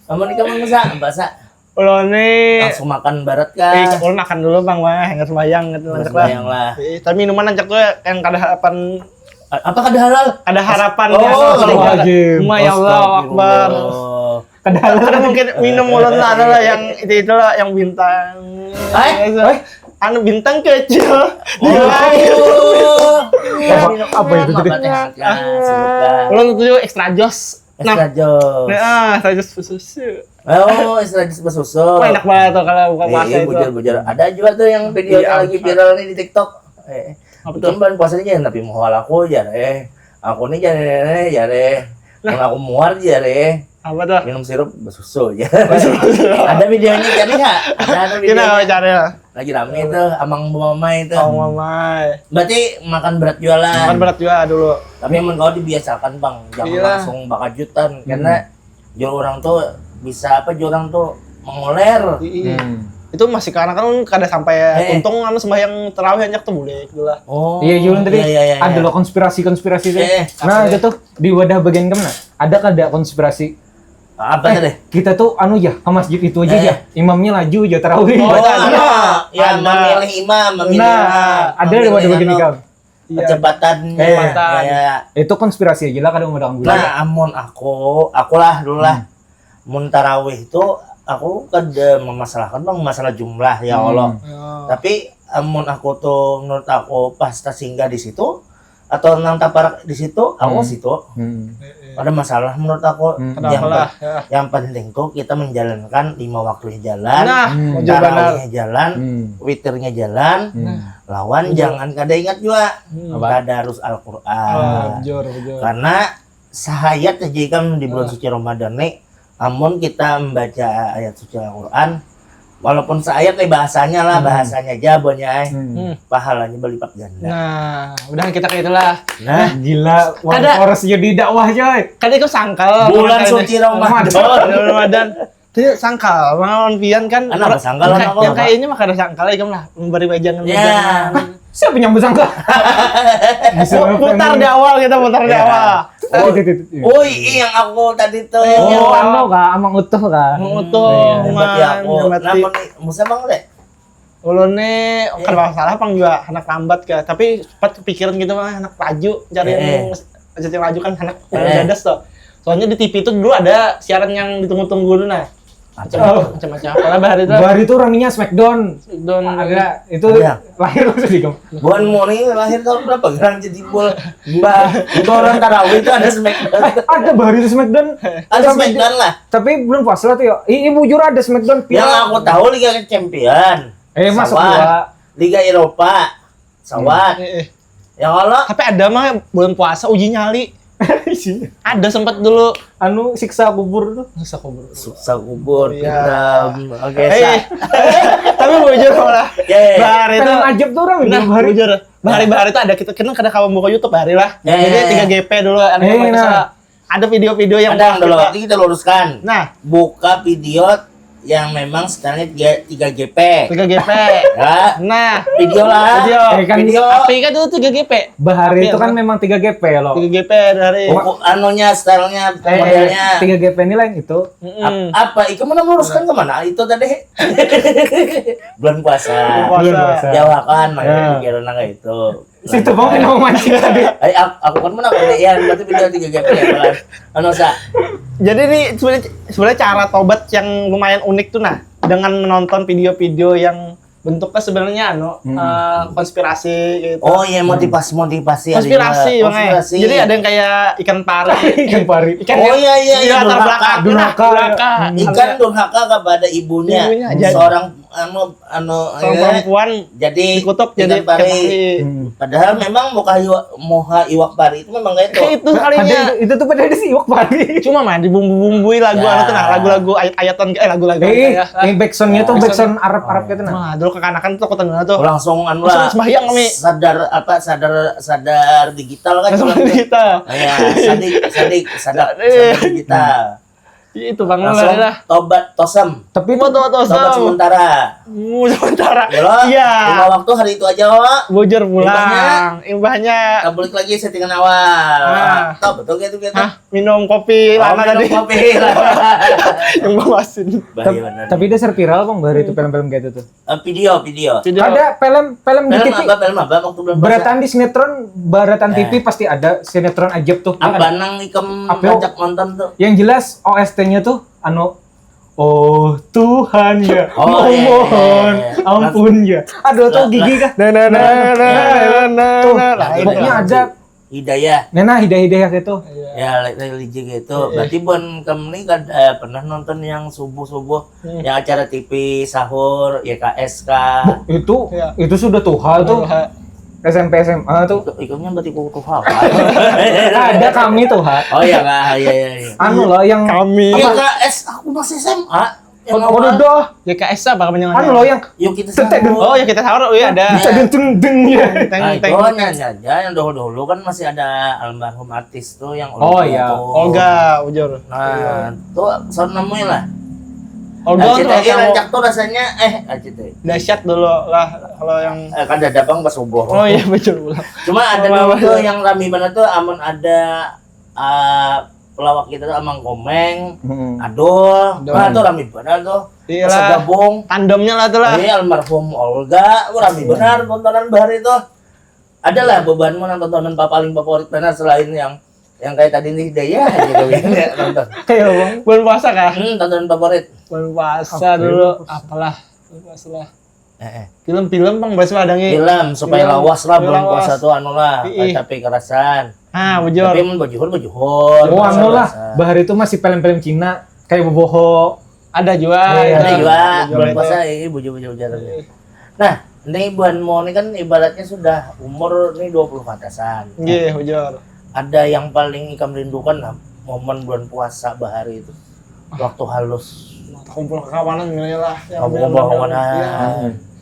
Kamu nih kamu bisa, bahasa Ulun nih langsung makan barat kah? Eh, ulun makan dulu bang mah, hingga sembayang gitu. Hingga sembayang lah. Eh, tapi minuman ancak tuh yang kada harapan. Apa kada halal? Ada harapan. Oh, astagfirullahaladzim. Ya Allah Akbar. Kada halal. Mungkin minum ulun lah, ada lah yang itu itu lah yang bintang. Eh, anu bintang kecil. Oh. Apa itu tadi? Ulun tuh extra joss. Nah, extra joss. Nah, extra joss besusu. Oh, extra joss besusu. Wah, enak banget tuh kalau buka puasa itu. Iya, bujur-bujur. Ada juga tuh yang videonya iya, lagi viral nih di TikTok. Eh, apa tuh? Bulan puasanya jangan tapi muhal aku jar eh. Aku nih jar eh jar eh. Nah. Aku muar jar eh. Apa tuh? Minum sirup bersusu ya. Ada videonya cari ya. Ada ada Kita mau videonya. Cari lah. Lagi rame tuh amang mamai itu. Oh mamai. Berarti makan berat jualan. Makan berat juga dulu. Tapi mun kau dibiasakan bang, jangan Iya. Langsung bakajutan karena jur orang tuh bisa apa jur orang tuh mengoler. Iya. Itu masih karena kan kada sampai Eh. Untung anu sembahyang tarawih anjak tuh boleh gitu lah. Oh. Iya Julun tadi Iya, iya, iya, ada iya. Loh konspirasi-konspirasi tadi. Eh, Nah kasih. Gitu di wadah bagian kemana? Ada kada konspirasi? Apa tadi? Kita tuh anu ya ke masjid itu aja Eh. Ya. Imamnya laju aja tarawih. Oh, Ada. ada. Ya, Ada. memilih imam, memilih Nah, ah, ada di memilih wadah bagian anu, ikam. Iya. Percepatan. Eh. Percepatan. Ya. Itu konspirasi aja lah kada mau dahulu. Nah, amun aku, aku lah dulu lah. Mun tarawih itu aku kada memasalahkan bang masalah jumlah ya Allah. Hmm. Ya. Tapi amun aku tuh menurut aku pas tersinggah di situ atau nang taparak di situ, aku Hmm. situ. Hmm. Ada masalah menurut aku. Hmm. Kenapa Yang, lah? pe- yang penting tuh kita menjalankan lima waktunya jalan, Nah, Hmm. bujur benar. tarawihnya jalan, Hmm. witirnya jalan, Hmm. lawan Bujur. Jangan kada ingat juga Hmm. Apa? tadarus Al-Quran. Oh, bujur, bujur. Karena sahayat aja kan di bulan Ah. suci Ramadan nih, amun kita membaca ayat suci Al-Quran, walaupun seayat nih bahasanya lah, Hmm. bahasanya aja buahnya eh. Hmm. Hmm. Pahalanya berlipat ganda. Nah, udah kita kayak itulah. Nah, Gila, one Kada. Course jadi dakwah coy. Kan itu sangkal. Bulan Makanya suci Ramadan. Bulan Ramadan. Itu sangkal, lawan pian kan. Kenapa sangkal, Yang, kenapa, yang Pak? Kayaknya mah kada sangkal ya, kan lah. Memberi wejangan. Ya. Siapa yang bersangka? Putar di awal kita, putar di Ya. awal. Oh, Itu, itu, itu. Oi, yang aku tadi tuh. Iya. Oh, anu kak, amang utuh kak. Mau tuh, Berarti aku. man, berarti. Nah, mun- musa bang deh. Ulun nih kada masalah pang juga anak lambat kah, tapi cepat kepikiran gitu mah anak laju cari Eh. yang cari yang laju kan anak Eh. dadas tuh. Soalnya di T V itu dulu ada siaran yang ditunggu-tunggu dulu nah. Macam Macam-macam apa lah bahari itu. Bahari itu raminya Smackdown. Don Ada itu Iya. Lahir waktu di kamu. Buan Moni lahir tahun berapa? Gerang jadi bol. Mbak, itu orang tarawih itu ada Smackdown. Ada Bahari itu Smackdown. Ada Smackdown lah. Tapi belum puasa lah tuh ya. Ih, bujur ada Smackdown. Yang aku tahu Liga Champion. Eh masuk Sawat. Dua. Liga Eropa. Sawat. Eh, eh. Ya kalau Tapi ada mah bulan puasa uji nyali. Isinya. Ada sempat dulu. Anu siksa kubur tuh. Masa kubur. Suksa kubur. Iya. Pintam. Oke, Eh, sa. tapi bujur malah. Ya, ya. Bahari itu. Film ajab tuh orang Nah, Bahari. Bujur. Bahari-bahari itu ada kita kena kada kawan buka YouTube bahari lah. Ya, Jadi ya, ya. tiga G P dulu ada Eh, yang nah. Ada video-video yang Ada dulu. kita- Ini kita luruskan. Nah, Buka video yang memang stylenya tiga, tiga G P. tiga G P. Ya, Nah, video lah. Video. Eh, kan Video. Tapi kan itu tiga G P. Bahari Tapi itu kan apa? memang tiga G P loh. Tiga G P dari Buku anunya stylenya, Eh, modelnya. Tiga G P ini lain itu. Mm-mm. Ap- apa? Itu mana meluruskan kemana? Itu tadi bulan puasa. Bulan puasa. Jauhakan, makanya Ya. pikiran kayak itu. Situ bang mau mancing tadi. Ay, aku, aku kan mana kalian berarti video tiga G P ya kan? Anu sa. Jadi ini sebenarnya sebenarnya cara tobat yang lumayan unik tuh nah dengan menonton video-video yang bentuknya sebenarnya anu Hmm. eh, konspirasi gitu. Oh iya motivasi motivasi. Konspirasi, Ada Bang, eh. konspirasi. Jadi ada yang kayak ikan pari. Ikan pari. Ikan Oh iya iya iya. latar Durhaka. belakang. Durhaka. Durhaka. Ikan durhaka kepada ibunya. Ibunya, jadi- Seorang anu anu Seorang eh, perempuan jadi dikutuk ikan jadi pari. ikan pari. Hmm. Padahal memang muka iwak muha iwak pari itu memang kayak itu. Kayak itu kalinya. Ada itu, itu tuh padahal si iwak pari. Cuma mah dibumbu-bumbui lagu Ya. anu tuh nah lagu-lagu ayat-ayatan eh lagu-lagu Eh, ya. eh backsoundnya tuh backsound Arab-Arab gitu nah. Nah, dulu kekanakan tuh takutan banget tuh. Langsung anu Langsung lah. Sembahyang kami. Sadar apa sadar sadar digital kan. Langsung Cuman- kita. Ya, sadik sadik sadar Eh. sadar digital. Itu bangun Langsung lah. Tobat tosem. Tapi itu Mau tuh Tobat sementara. Mu sementara. Ya lo, Iya. Lima waktu hari itu aja lo. Bujur Imbahnya? Pulang. Imbahnya Kita balik lagi settingan awal. Ah. Tahu betul gitu gitu. Hah, minum kopi Oh, lama minum tadi. Kopi. Yang bawasin. Bahaya benar. Tapi dasar viral bang Bahari itu film-film kayak itu tuh. Eh, video video. Video. Ada film film di Film T V. Apa film apa waktu belum puasa? Beratan di sinetron, beratan T V Eh. Pasti ada sinetron ajab tuh. Apa nang ikam Apa? Ajak nonton tuh? Yang jelas O S T-nya tuh anu Oh Tuhan ya, Oh, iya, iya, mohon iya, iya. Ampun ya. Aduh tuh Lah, gigi kah? Nah, nah, nah, nah, nah, nah, Tuh, nah, nah, pokoknya Nah, ada Hidayah. Nah, nah hidayah-hidayah gitu. Iya. Ya, le- religi gitu. Iya. Berarti bukan kamu nih kan eh, pernah nonton yang subuh-subuh, Hmm. yang acara T V sahur, Y K S K. Itu Iya. itu sudah tuh hal tuh. Wah, S M P S M A tuh. Ikutnya berarti kutu hal. Ada kami tuh, ha. Oh iya kak, iya iya iya. Anu loh yang Kami. Iya kak, S aku masih S M A. Yang Oh, awal. Doh. Y K S apa kepanjangannya? Anu loh yang Yuk kita Tetek sambut. Oh ya kita sahur, oh iya ada. Bisa deng deng deng ya. Teng Nah, teng. itu hanya saja yang dahulu-dahulu kan masih ada almarhum artis tuh yang Oh, iya. Olga, bujur. Nah, tuh sound namanya lah. Olga Nah, tuh kita kamu rancak tuh rasanya eh aja deh. Dahsyat dulu lah kalau yang Eh, kan ada bang pas subuh. Oh iya bujur pulang. Cuma ada Apa-apa nih tuh aja. Yang rame banget tuh amun ada uh, pelawak kita tuh Amang Komeng, Hmm. Adul, Adul. Nah tuh rame banget tuh. Iya Pas lah. Gabung, Tandemnya lah tuh lah. Iya almarhum Olga, wah, rame benar tontonan bahari tuh. Ada lah bebanmu nang tontonan pa- paling favorit benar selain yang yang kayak tadi nih Daya aja kau yang nggak nonton. Kayak bang. Bulan puasa kah? Hmm, tontonan favorit. Bulan puasa dulu apalah? Bulan puasa lah. Eh, eh. Film-film bang biasa ada ngi. Film supaya Film, lawas lah supaya bulan lawas. Puasa tuh anu lah, Ih. tapi kerasan. Ah bujur. Tapi mun bajuhur bajuhur. Oh, anu lah. Biasa. Bahari itu masih film-film Cina kayak Boboho. Ada juga. Iya, Ada Ada juga juga bulan itu. Puasa ini bujur-bujur bujur. Nah, ini bulan mau ini kan ibaratnya sudah umur nih dua puluh ke atasan. Iya bujur. Ada yang paling ikam rindukan lah momen bulan puasa bahari itu. Waktu halus. Kumpul kawanan gini lah. Yang Kumpul benar-benar, kawanan. Iya.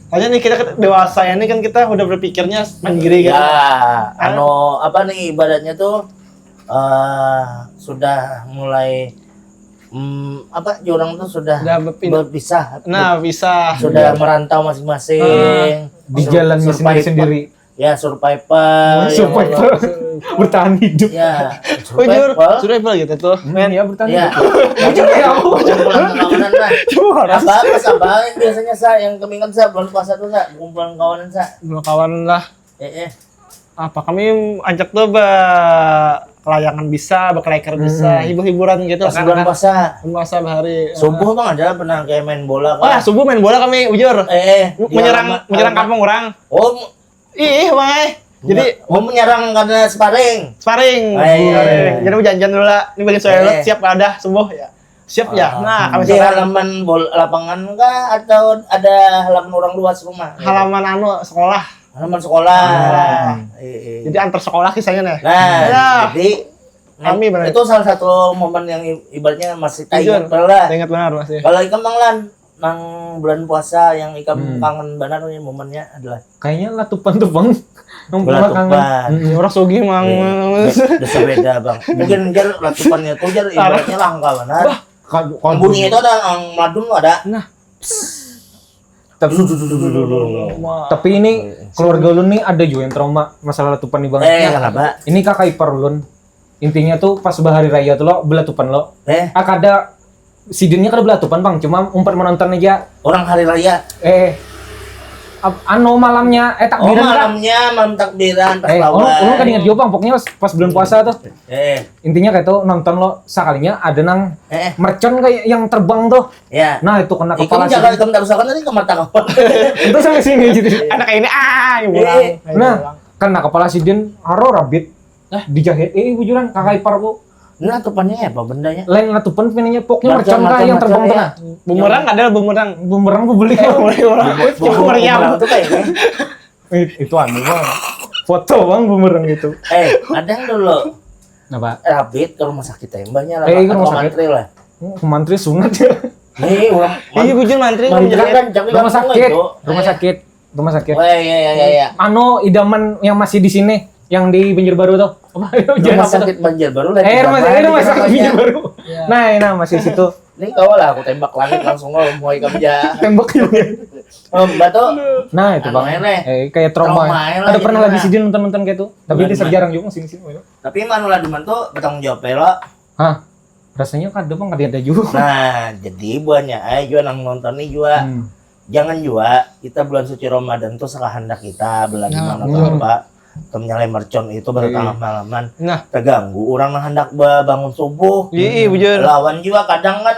Soalnya nih kita dewasa ini kan kita udah berpikirnya mandiri gitu. Ya, anu apa nih ibaratnya tuh eh sudah mulai hmm, apa orang tuh sudah Sudah berpin- berpisah. Nah bisa. Sudah merantau masing-masing. Di Sur- jalannya survival. Sendiri-sendiri. Ya survival. Survival. Ya, Bertahan hidup. ya Bujur, survival. survival gitu tuh. Men, ya bertahan Ya. hidup. Bujur ya. Kumpulan kawanan lah. Cuma orang Apa apa apa yang biasanya sa yang kami ingat sa bulan puasa tuh sa kumpulan kawanan sa. Belum kawan lah. Eh eh. Apa kami ajak tuh be kelayangan bisa, bekelayakan bisa, hibur-hiburan gitu. Pas bulan puasa. Bulan puasa bahari. Subuh bang ada pernah kayak main bola Wah, kah? Subuh main bola kami bujur. Eh eh. Menyerang Alamat- menyerang alamat- kampung orang. Oh Ih, bang eh. Jadi mau menyerang karena sparring. Sparring. Oh, iya, iya. Jadi janjian dulu lah. Ini bagi saya Eh. siap ada subuh ya. Siap ya. Nah, kami Di sekarang halaman bol halapangan kah atau ada halaman orang luas rumah? Halaman anu sekolah. Halaman sekolah. Eh, eh. Jadi antar sekolah kisahnya nih. Nah, Ya. jadi Kami benar. Itu salah satu momen yang i- ibaratnya masih tak Jujur. ingat benar lah. Ingat benar masih. Kalau ikam bang Lan, nang bulan puasa yang ikam Hmm. kangen benar nih momennya adalah Kayaknya latupan tuh bang. Yang Belatupan. Kangen. Ya, orang sugih mang. Iya. Bisa beda bang. Mungkin jar latupannya tuh jar ibaratnya langka benar. Kalau kalau Bunyi itu ada yang madum tuh ada. Nah, tapi, tapi ini keluarga lu nih ada juga yang trauma masalah latupan nih bang. Eh kenapa? Ini kakak ipar ulun. Intinya tuh pas bahari raya tuh lo belatupan lo. Eh Ah kada sidinnya kada belatupan bang, cuma umpat menonton aja. Orang hari raya. Eh ap- anu malamnya eh Oh takbiran kan. Malamnya malam takbiran pas Eh, lawan. ulun ulun kada ingat juga bang, pokoknya pas, pas bulan puasa tuh. Eh Intinya kayak tuh nonton lo sekalinya ada nang eh mercon kayak yang terbang tuh. Ya. Nah itu kena Ikam kepala jaga sih. Ikam tarusakan tadi ke mata kawan. Itu sampai sini gitu. Anak ini ah yang pulang. Eh. Nah, kena kepala sidin haro rabit. Dijahit eh bujuran kakak iparku. Nah tupannya apa bendanya? Lain latupan pinanya pokoknya Macam- mercon kah macam- yang terbang macam, tengah. Bumerang ada bumerang. Bumerang ku beli. Bumerang. Bumerang. Itu kayak ini. Eh, itu anu bang. Foto bang bumerang itu. Eh ada yang dulu Kenapa? Rabit ke rumah sakit tembaknya lah. Eh, ke Atau rumah sakit. Mantri lah. Mantri sunat ya. Nih, orang Iya bujur mantri. Mantri kan jam Rumah sakit, rumah sakit, rumah sakit. Wah, iya iya iya iya. Anu idaman yang masih di sini, yang di Banjarbaru tuh. Apa? Rumah sakit Banjarbaru lah. Eh, rumah sakit, rumah sakit Banjarbaru. Banjarbaru. Nah, ini masih situ. Ini kau lah aku tembak langit langsung kau mau ikam aja. Tembak juga. Oh, Mbak tuh. Nah, itu Anu bang. ini. Eh, kayak trauma. Trauma lah Ada gitu pernah lagi lah. Sidin nonton-nonton kayak itu. Tapi Bulan di Maret. Jarang juga sini sini. Tapi manu lah demen tuh bertanggung jawab ya lo. Hah? Rasanya kada bang, kada ada juga. Nah, jadi buahnya ayo juga nang nonton nih juga. Hmm. Jangan juga kita bulan suci Ramadan tuh sekahandak kita belanja Nah, mana betul. Apa. Temennya mercon itu baru Iya. tengah malaman. Nah, Terganggu orang nang hendak ba- bangun subuh. iya iya bujur. Lawan juga kadang kan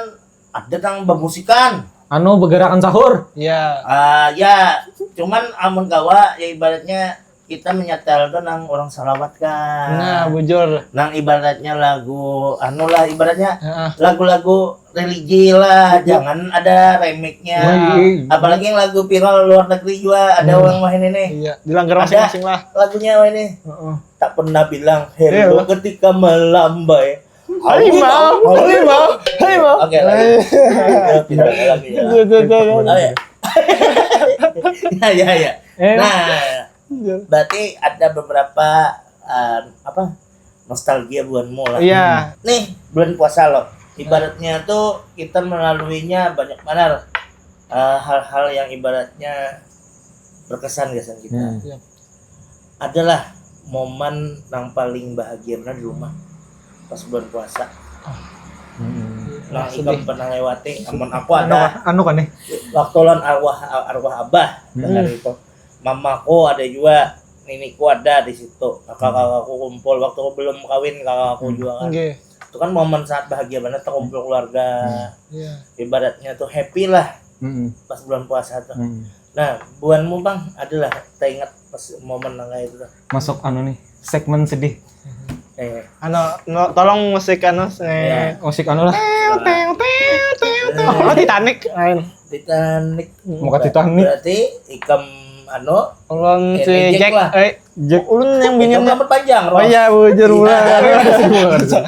ada nang bermusikan. Anu begerakan sahur. Iya. Ah ya, cuman amun kawa ya ibaratnya kita menyetel tuh nang orang salawat kan. Nah, bujur. Nang ibaratnya lagu anu lah, ibaratnya Heeh. lagu-lagu religi lah, jangan ada remixnya. Wah, iya. Apalagi yang lagu viral luar negeri juga ada Hmm. orang main ini. Iya, dilanggar Ada. Masing-masing lah. Lagunya apa ini? Heeh. Tak pernah bilang Iya, hello Bang. Ketika melambai. Halimah, Halimah, Halimah. Oke, lagi. Tidak ada lagi ya. Iya, iya, iya, iya. Oh, ya. Ya, ya, ya. Eh. Nah, Iya. Berarti ada beberapa eh, apa, nostalgia buanmu lah. Iya. Nih, bulan puasa loh. Ibaratnya tuh kita melaluinya banyak banget eh, hal-hal yang ibaratnya berkesan gasan kita. Hmm. Iya. Adalah momen yang paling bahagia benar di rumah pas bulan puasa. Hmm. Nah, Sedih. Ikam pernah lewati, amun aku Anu, ada anu kan nih? Waktu lawan arwah arwah abah Hmm. dari itu. Mamaku ada juga, niniku ada di situ. Kakak-kakakku kumpul waktu aku belum kawin, kakakku Hmm. juga kan. Nggih. Itu kan momen sangat bahagia banget, kumpul keluarga. Iya. Ibaratnya tuh happy lah Hmm. Pas bulan puasa tuh. Hmm. Nah, buanmu Bang, adalah teringat pas momen nang kayak itu tuh. Masuk anu nih, segmen sedih. Eh, Anu, no, tolong musik anu, Iya. eh. Musik anu lah. Teu, teu, teu, teu, teu. Oh, Titanic lain. Titanic. Muka Titanic. Berarti Ikam anu Ulun Eh, si Jack Jack. lah. Eh, Jack. Ulun yang Ikam binian. Rambut panjang, Oh Ros. Iya, bujur Iya. Bulan.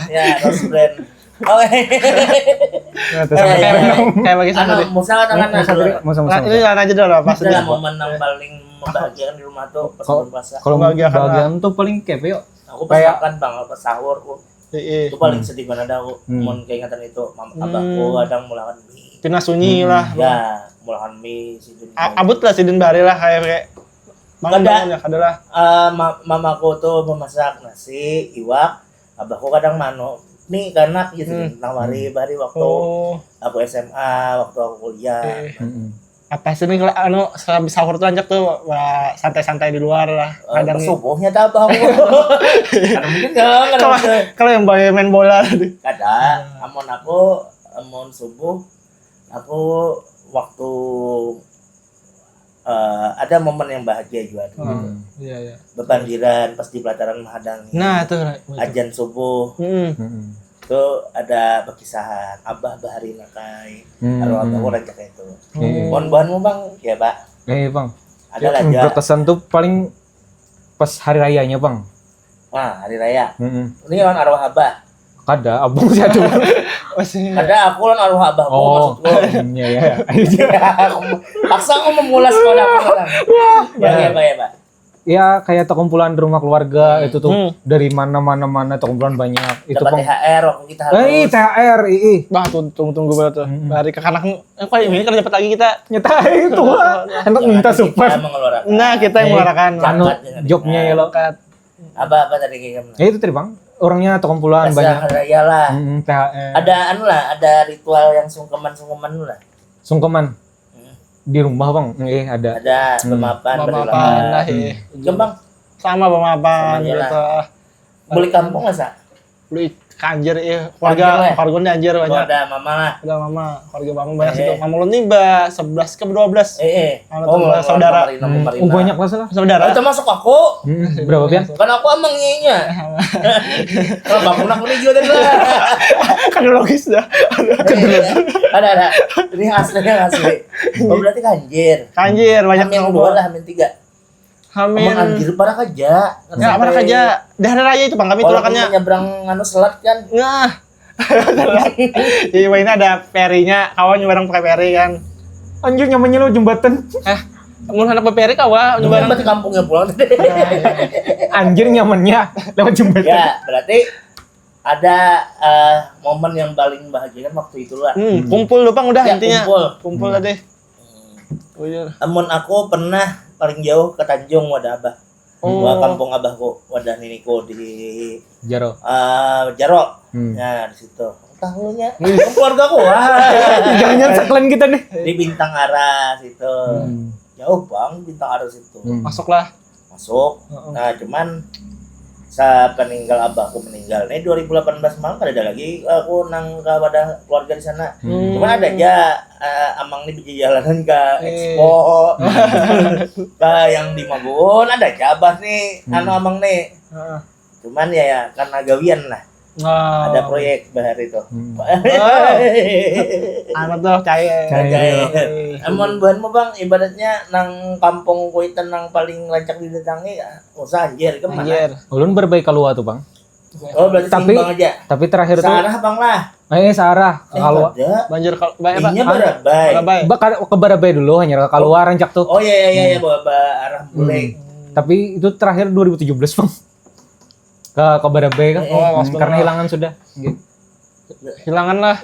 Ya, Rose Brand. Oh, Nah, terus Eh, apa iya, yang iya. nang- Kayak bagi sama Anu, deh. Musa kan tangan Musa dulu. tadi, Musa, Musa, Nah, ini Musa. lah aja dulu lah pas Adalah di- momen yang paling membahagiakan di rumah tuh pas Kalau- bulan puasa. Kalau Bahagiakan bahagian tuh paling kayak yo. Aku pas Kayak- makan Bang, pas sahur, aku Iya. itu paling sedih banget dah aku. Hmm. Mun keingatan itu, mam Hmm. abahku kadang mulakan mie. Pina sunyi lah. Ya, mulakan mie sidin. A- Abut lah sidin bahari lah kayak kayak bangun Kada. bangun ya kada lah. Eh, ma- mamaku tuh memasak nasi, iwak, abahku kadang manuk. Nih kanak gitu Hmm. nawari bahari waktu Oh. aku S M A, waktu aku kuliah. Eh, Mm-mm. Apa sih nih kalau anu sehabis sahur tuh anjak tuh wah, santai-santai di luar lah. Eh, Kadang pas subuhnya tak abahku. Karena mungkin jangan kalau kalau yang banyak main bola tadi. Kada, amun aku amun subuh aku waktu eh, ada momen yang bahagia juga tuh. Oh, iya iya. Bepandiran pas di pelataran mahadang. Nah, tuh. Ra. Ajan subuh Hmm. Mm-mm. tuh ada berkisahan abah bahari nakai Hmm. arwah abah orang cakap itu. Iya. Mohon buhanmu bang, ya pak. Eh bang. Ada lah aja. Berkesan tuh paling pas hari rayanya bang. Wah hari raya. Mm-mm. Ini lawan arwah abah. Kada, abang sih tuh. Masih. Ada aku lawan arwah abahku Oh, maksudku. Iya ya. Aku- Paksa aku memulas pada aku orang. Ya ya pak ya pak. Ya kayak perkumpulan rumah keluarga itu tuh Hmm. dari mana mana mana perkumpulan banyak itu Dapat peng. T H R waktu kita Eh harus. T H R ii. Bang tunggu tunggu tunggu banget tuh. Hmm. Hari kekanak eh kok ini kan dapat lagi kita. Nyata itu lah. Enak minta Kita support. Mengeluarkan. Nah, kita yang Eh, mengeluarkan. Anu Zakat dengan jobnya kita. ya lo. Zakat. Apa apa tadi kayak gimana? Ya itu tadi bang. Orangnya perkumpulan Pas banyak. hari raya lah. Mm-mm, T H R. Ada anu lah, ada ritual yang sungkeman-sungkeman lah. Sungkeman Hmm. di rumah bang. Eh ada. Ada Hmm. pemapan Mama berlima. panah ya. Kembang Sama pemapan Sama aja gitu. Beli kampung nggak sa? Beli kanjir ya. Kanjir lah. Keluarga keluarga anjir Kalau banyak. Ada mama lah. Ada mama, keluarga mama banyak Eh. situ. Mama ulun nih ba sebelas ke dua belas. Eh eh. Kalau tuh Marina, saudara. Marina, Hmm, Marina. Oh banyak lah sana. Saudara. Oh, termasuk aku. Hmm, berapa pian? Kan aku amang nyinya. Kalau bangun aku nih juga tadi lah. Kan logis dah. Ada ada. Ini asli yang asli. Oh berarti kanjir. Kanjir banyak Hamin yang dua lah, hamin tiga. Hamin. Emang anjir parah aja. Ya, apa aja? Dah hari raya itu bang kami Kalau tulakannya. Nyebrang anu selat kan. Nah. Iya, ini ada ferinya. Kawan bareng pakai feri kan. Anjir nyamannya lo jembatan. Eh, mun hendak berferi kawa Ini bareng. Berarti kampungnya pulang tadi. Anjir nyamannya lewat jembatan. Ya, berarti ada eh, momen yang paling bahagia kan waktu itulah. Hmm, kumpul lupa udah Ya, intinya. Kumpul. Kumpul tadi. Bujur. Amun aku pernah paling jauh ke Tanjung wadah abah. Oh. Wah, kampung abahku, wadah niniku di Jaro. eh, Jaro. Hmm. Nah, di situ. Tahunya keluarga ku. Wah. Jangan-jangan sekalian kita nih. Di Bintang Ara situ. Hmm. Jauh bang Bintang Ara situ. Hmm. Masuklah. Masuk. Heeh. Nah, cuman Sa peninggal abahku meninggal nih dua ribu delapan belas malam, kada ada lagi aku nang ka wadah keluarga di sana. Hmm. Cuman ada aja, eh, amang nih bejajalanan ka, eh, expo. Ka yang di Magun ada aja abah nih, hmm, anu, amang nih. Heeh. Cuman ya, ya karena gawian lah. Wow. Ada proyek bahari tuh. Hmm. Wow. Anu tuh, cair. Cair. Cair. Amun buhanmu, Bang, ibaratnya nang kampung kuitan nang paling rancak didatangi, ya, usah anjir, kemana? Anjir. Ulun barabai kalua tuh, Bang. Oh, berarti tapi, seimbang aja. Tapi terakhir tuh searah, Bang, lah. Eh, searah. Eh, kalua. Kada. Banjir kal-, ba-, apa? Inya Barabai. Barabai. Ba-, ka-, ke Barabai dulu, hanyar ka kalua rancak tuh. Oh, iya, iya, iya, iya, ba-, ba-, arah bule. Hmm. Tapi itu terakhir dua ribu tujuh belas, Bang. Ke, ke Barabai kah? Eh, eh. Hmm, karena hilangan sudah. Gitu. Hilangan lah.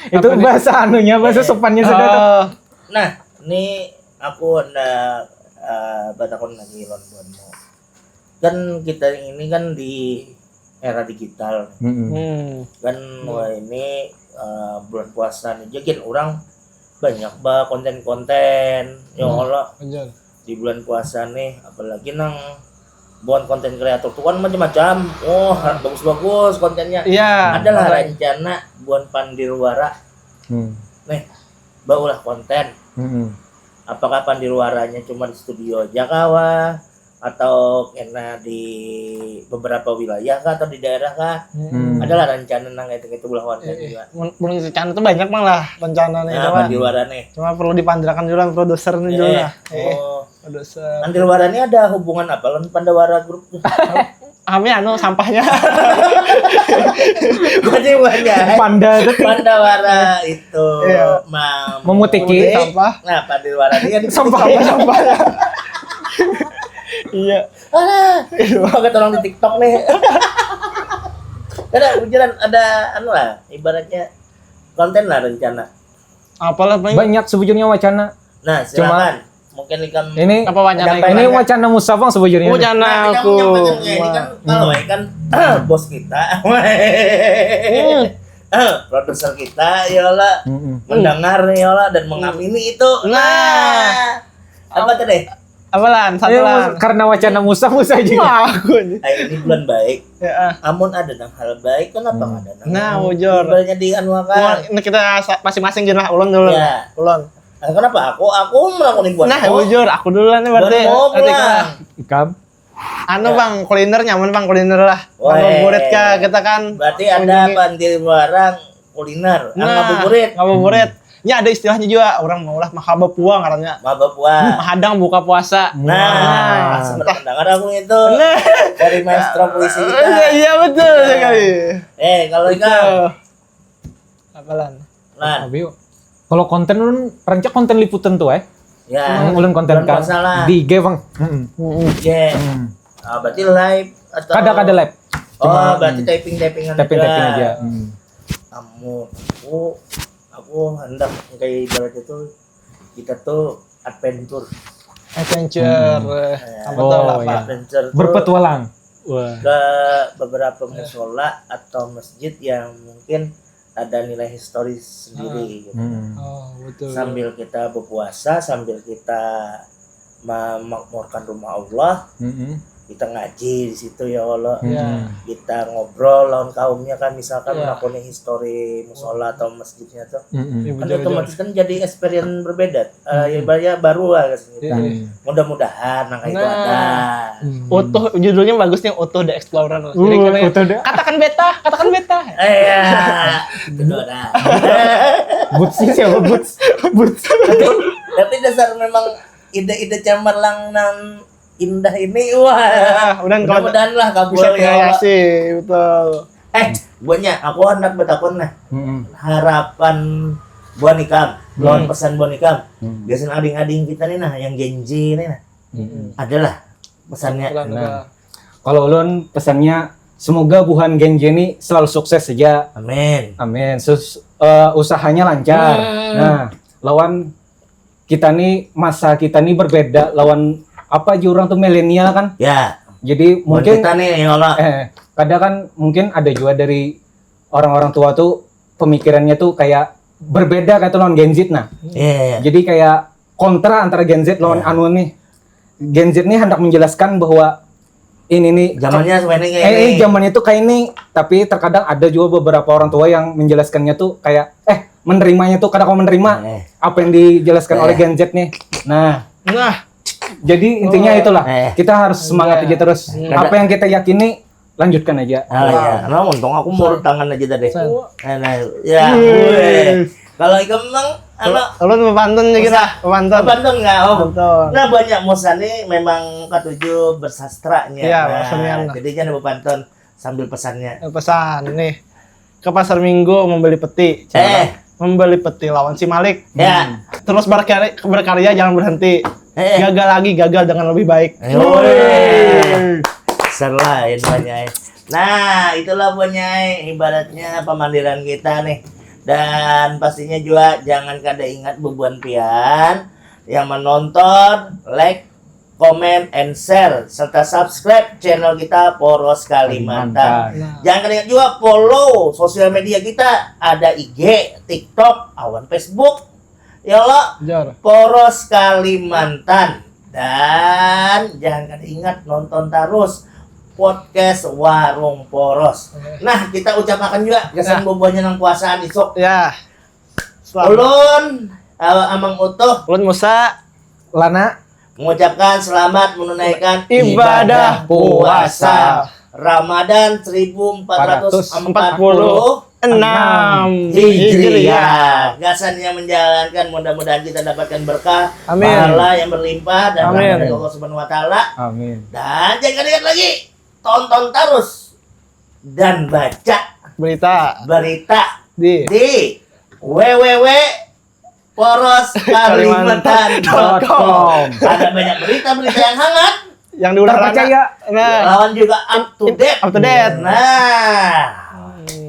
Itu bahasa anunya, bahasa sopannya sudah tuh. Oh. Nah, ini aku ada, eh, batakun lagi lawan buhanmu. Kan kita ini kan di era digital. Mm-mm. Hmm. Kan, iya, wah, ini, eh, bulan puasa nih. Jadi orang banyak ba konten-konten. Ya Allah. Betul. Di bulan puasa nih, apalagi nang buat konten kreator tuh kan macam-macam. Oh, bagus-bagus kontennya. Iya. Adalah rencana buat Pandirwara. Hmm. Nih, baulah konten. Hmm. Apakah Pandirwaranya cuma di studio aja kawa? Atau kena di beberapa wilayah kah? Atau di daerah kah? Hmm. Adalah rencana nang itu, itu belawan kan juga. Mun, mun rencana tuh banyak, Bang, lah rencana nih. Nah, cuma Pandirwara nih. Cuma perlu dipandirakan dulu lah, produser nih dulu lah. Eh, oh. Produser. Pandirwara ini ada hubungan apa lawan Pandawara Group tuh? Kami anu sampahnya. Berarti banyak. Panda tuh. Pandawara itu, iya, mem-, memutiki sampah. Nah, Pandirwara ini ada sampahnya. Sampah. Iya. Alah, pakai tolong di TikTok nih. Ada bujuran, ada anu lah, ibaratnya konten lah rencana. Apalah, Bang? Banyak sebujurnya wacana. Nah, silakan. Mungkin ikam ini, apa wacana? Ini wacana Musa, Bang, sebujurnya. Wacana aku. Nah, ini kan kalau kan bos kita. Hmm. Produser kita, ya lah. Mm-mm. Mendengar, ya lah, dan mengamini itu. Nah. Nah. Apa tadi? Apalan, satu lah. Karena wacana Musa, Musa aja. Wah, aku aja. Ay, ini bulan baik. Ya, ah. Amun ada nang hal baik, kenapa nggak ada nang, nah, bujur. Ibaratnya di anu akan. Wah, ini kita sa-, masing-masing gini lah, ulun dulu. Ya. Ulun. Nah, kenapa aku? Aku melakoni buat nah, aku. Bujur, aku dulu lah nih berarti. Buat mau berarti pulang. Ikam? Anu, ya. Bang, kuliner nyaman, Bang, kuliner lah. Weh. Ngabuburit kah, kita kan. Berarti ada mengunjungi. Pandirwara kuliner. Nah, ngabuburit. Ngabuburit. Ini ada istilahnya juga, orang maulah mahaba puang katanya. Mahaba puang. Mahadang buka puasa. Nah, nah, sempat mendengar aku itu. Nah. Dari maestro puisi kita. Iya, iya, betul sekali. Eh, kalau ikam? Apalan? Lan. Abi, kalau konten ulun rancak konten liputan tuh, eh. Ya. Ulun konten kan di I G, Bang. Heeh. Iya. Hmm. Ah, berarti live atau? Kada, kada live. Oh, berarti typing-typingan aja. Typing-typing aja. Hmm. Amun aku, aku hendak kayak ibaratnya tuh kita tuh adventure. Adventure. Hmm. Eh, apa tuh, oh, apa? Iya. Adventure tuh berpetualang. Wah. Ke beberapa musola atau masjid yang mungkin ada nilai historis sendiri gitu. Hmm. Oh, betul. Sambil kita berpuasa, sambil kita memakmurkan rumah Allah, mm-mm, kita ngaji di situ ya Allah. Iya. Kita ngobrol lawan kaumnya kan, misalkan melakoni histori musola atau masjidnya tuh. Mm-mm. Iya, kan betul, otomatis betul. Kan jadi experience berbeda. Eh, ya, ba-, ya, baru lah rasanya kita. Iya. Mudah-mudahan nang itu ada. Nah. Hmm. Utuh, judulnya bagus nih, Utuh the Explorer. Jadi, uh, katanya, Utuh the, "Katakan beta, katakan beta." Eh, ya. Itu ada. Boots sih, siapa Boots? Boots. Tapi, tapi dasar memang ide-ide cemerlang nang indah ini, wah. Ah, udah, mudah-mudahan lah kabul, bisa ya Allah. Kreasi, betul. Eh, buatnya, aku hendak bertakun nah. Mm-mm. Harapan buat ikam, lawan pesan buat ikam. Mm. Biasanya ading-ading kita nih nah, yang Gen Z nih nah. Mm-mm. Adalah pesannya. Nah, kalau ulun pesannya, semoga buhan Gen Z ini selalu sukses saja. Amin. Amin. Sus-, eh, usahanya lancar. Hmm. Nah, lawan kita nih, masa kita nih berbeda lawan apa aja orang tuh milenial kan? Ya. Jadi mungkin kita nih, ya Allah. Eh, kadang kan mungkin ada juga dari orang-orang tua tuh pemikirannya tuh kayak berbeda kayak tuh lawan Gen Z nah. Iya, iya. Jadi kayak kontra antara Gen Z lawan anu nih. Gen Z nih hendak menjelaskan bahwa ini nih, Zamannya sebenarnya kayak eh, eh ini. Zaman itu kayak ini, tapi terkadang ada juga beberapa orang tua yang menjelaskannya tuh kayak eh menerimanya tuh kadang kau menerima Eh. Apa yang dijelaskan Eh. Oleh Gen Z nih. Nah, Nah, jadi intinya itulah Eh. kita harus semangat Iya. aja terus. Eh. Apa yang kita yakini lanjutkan aja. Ah, iya. Nah, untung aku mau tangan aja tadi. Sen. Nah, nah, ya, weh. Kalau ikam memang anu Ulun bepantun nih kita. Usah. Bepantun. Pantun nggak? Oh. Betul. Nah, banyak musa nih memang katuju bersastranya. Iya, Nah, senian lah. Jadi jangan bepantun sambil pesannya. Eh, pesan nih ke pasar minggu membeli peti. Eh. Membeli peti lawan si Malik. Ya. Terus berkarya, berkarya jangan berhenti. Eh. Gagal lagi, gagal dengan lebih baik. Eh, weh. Selain banyai. Nah, itulah banyai ibaratnya pemandiran kita nih. Dan pastinya juga jangan kada ingat bubuhan pian yang menonton, like, comment, and share serta subscribe channel kita Poros Kalimantan. Nah. Jangan kada ingat juga follow sosial media kita, ada I G, TikTok, awan Facebook. Ya Allah, Jor. Poros Kalimantan. Dan jangan kada ingat nonton terus podcast Warung Poros. Nah, kita ucapakan juga kesan Nah. bubuhannya nang puasaan isuk. Ya. Selamat. Ulun, eh, Amang Utuh, Ulun Musa. Lana mengucapkan selamat menunaikan Ibadah puasa. Ramadan seribu empat ratus empat Empat puluh puluh enam Hijriah. Hijriah. Gasan yang menjalankan, mudah-mudahan kita dapatkan berkah, Amin. Pahala yang berlimpah dan Amin. rahmat dari Allah Subhanahu wa taala. Amin. Dan jangan ingat lagi, tonton terus dan baca Berita. berita Di. di w w w poros kalimantan dot com. Ada banyak berita-berita yang hangat Yang diulah Terpercaya. Nah, lawan juga up to date. Up to date. Nah.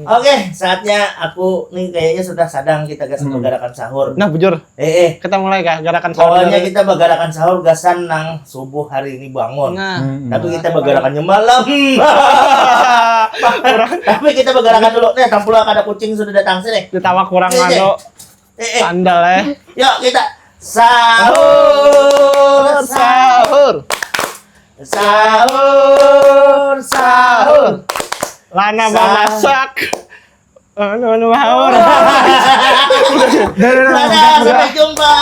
Oke, saatnya aku nih kayaknya sudah sadang kita ke sama garakan sahur. Nah, bujur. Eh, eh. Kita mulai kah garakan sahur Pokoknya dulu? Kita bagarakan sahur gasan nang subuh hari ini bangun. Nah. Hmm. Tapi kita bagarakan nyemalam. Tapi kita bagarakan dulu nih, tampula kada kucing sudah datang sini. Ditawa kurang Sini. anu. Eh, eh. Andal eh. Yuk kita sahur, sahur, Sahur. sahur, sahur. Lana Sah- mamasak. Anu anu sahur. Dadah, sampai jumpa.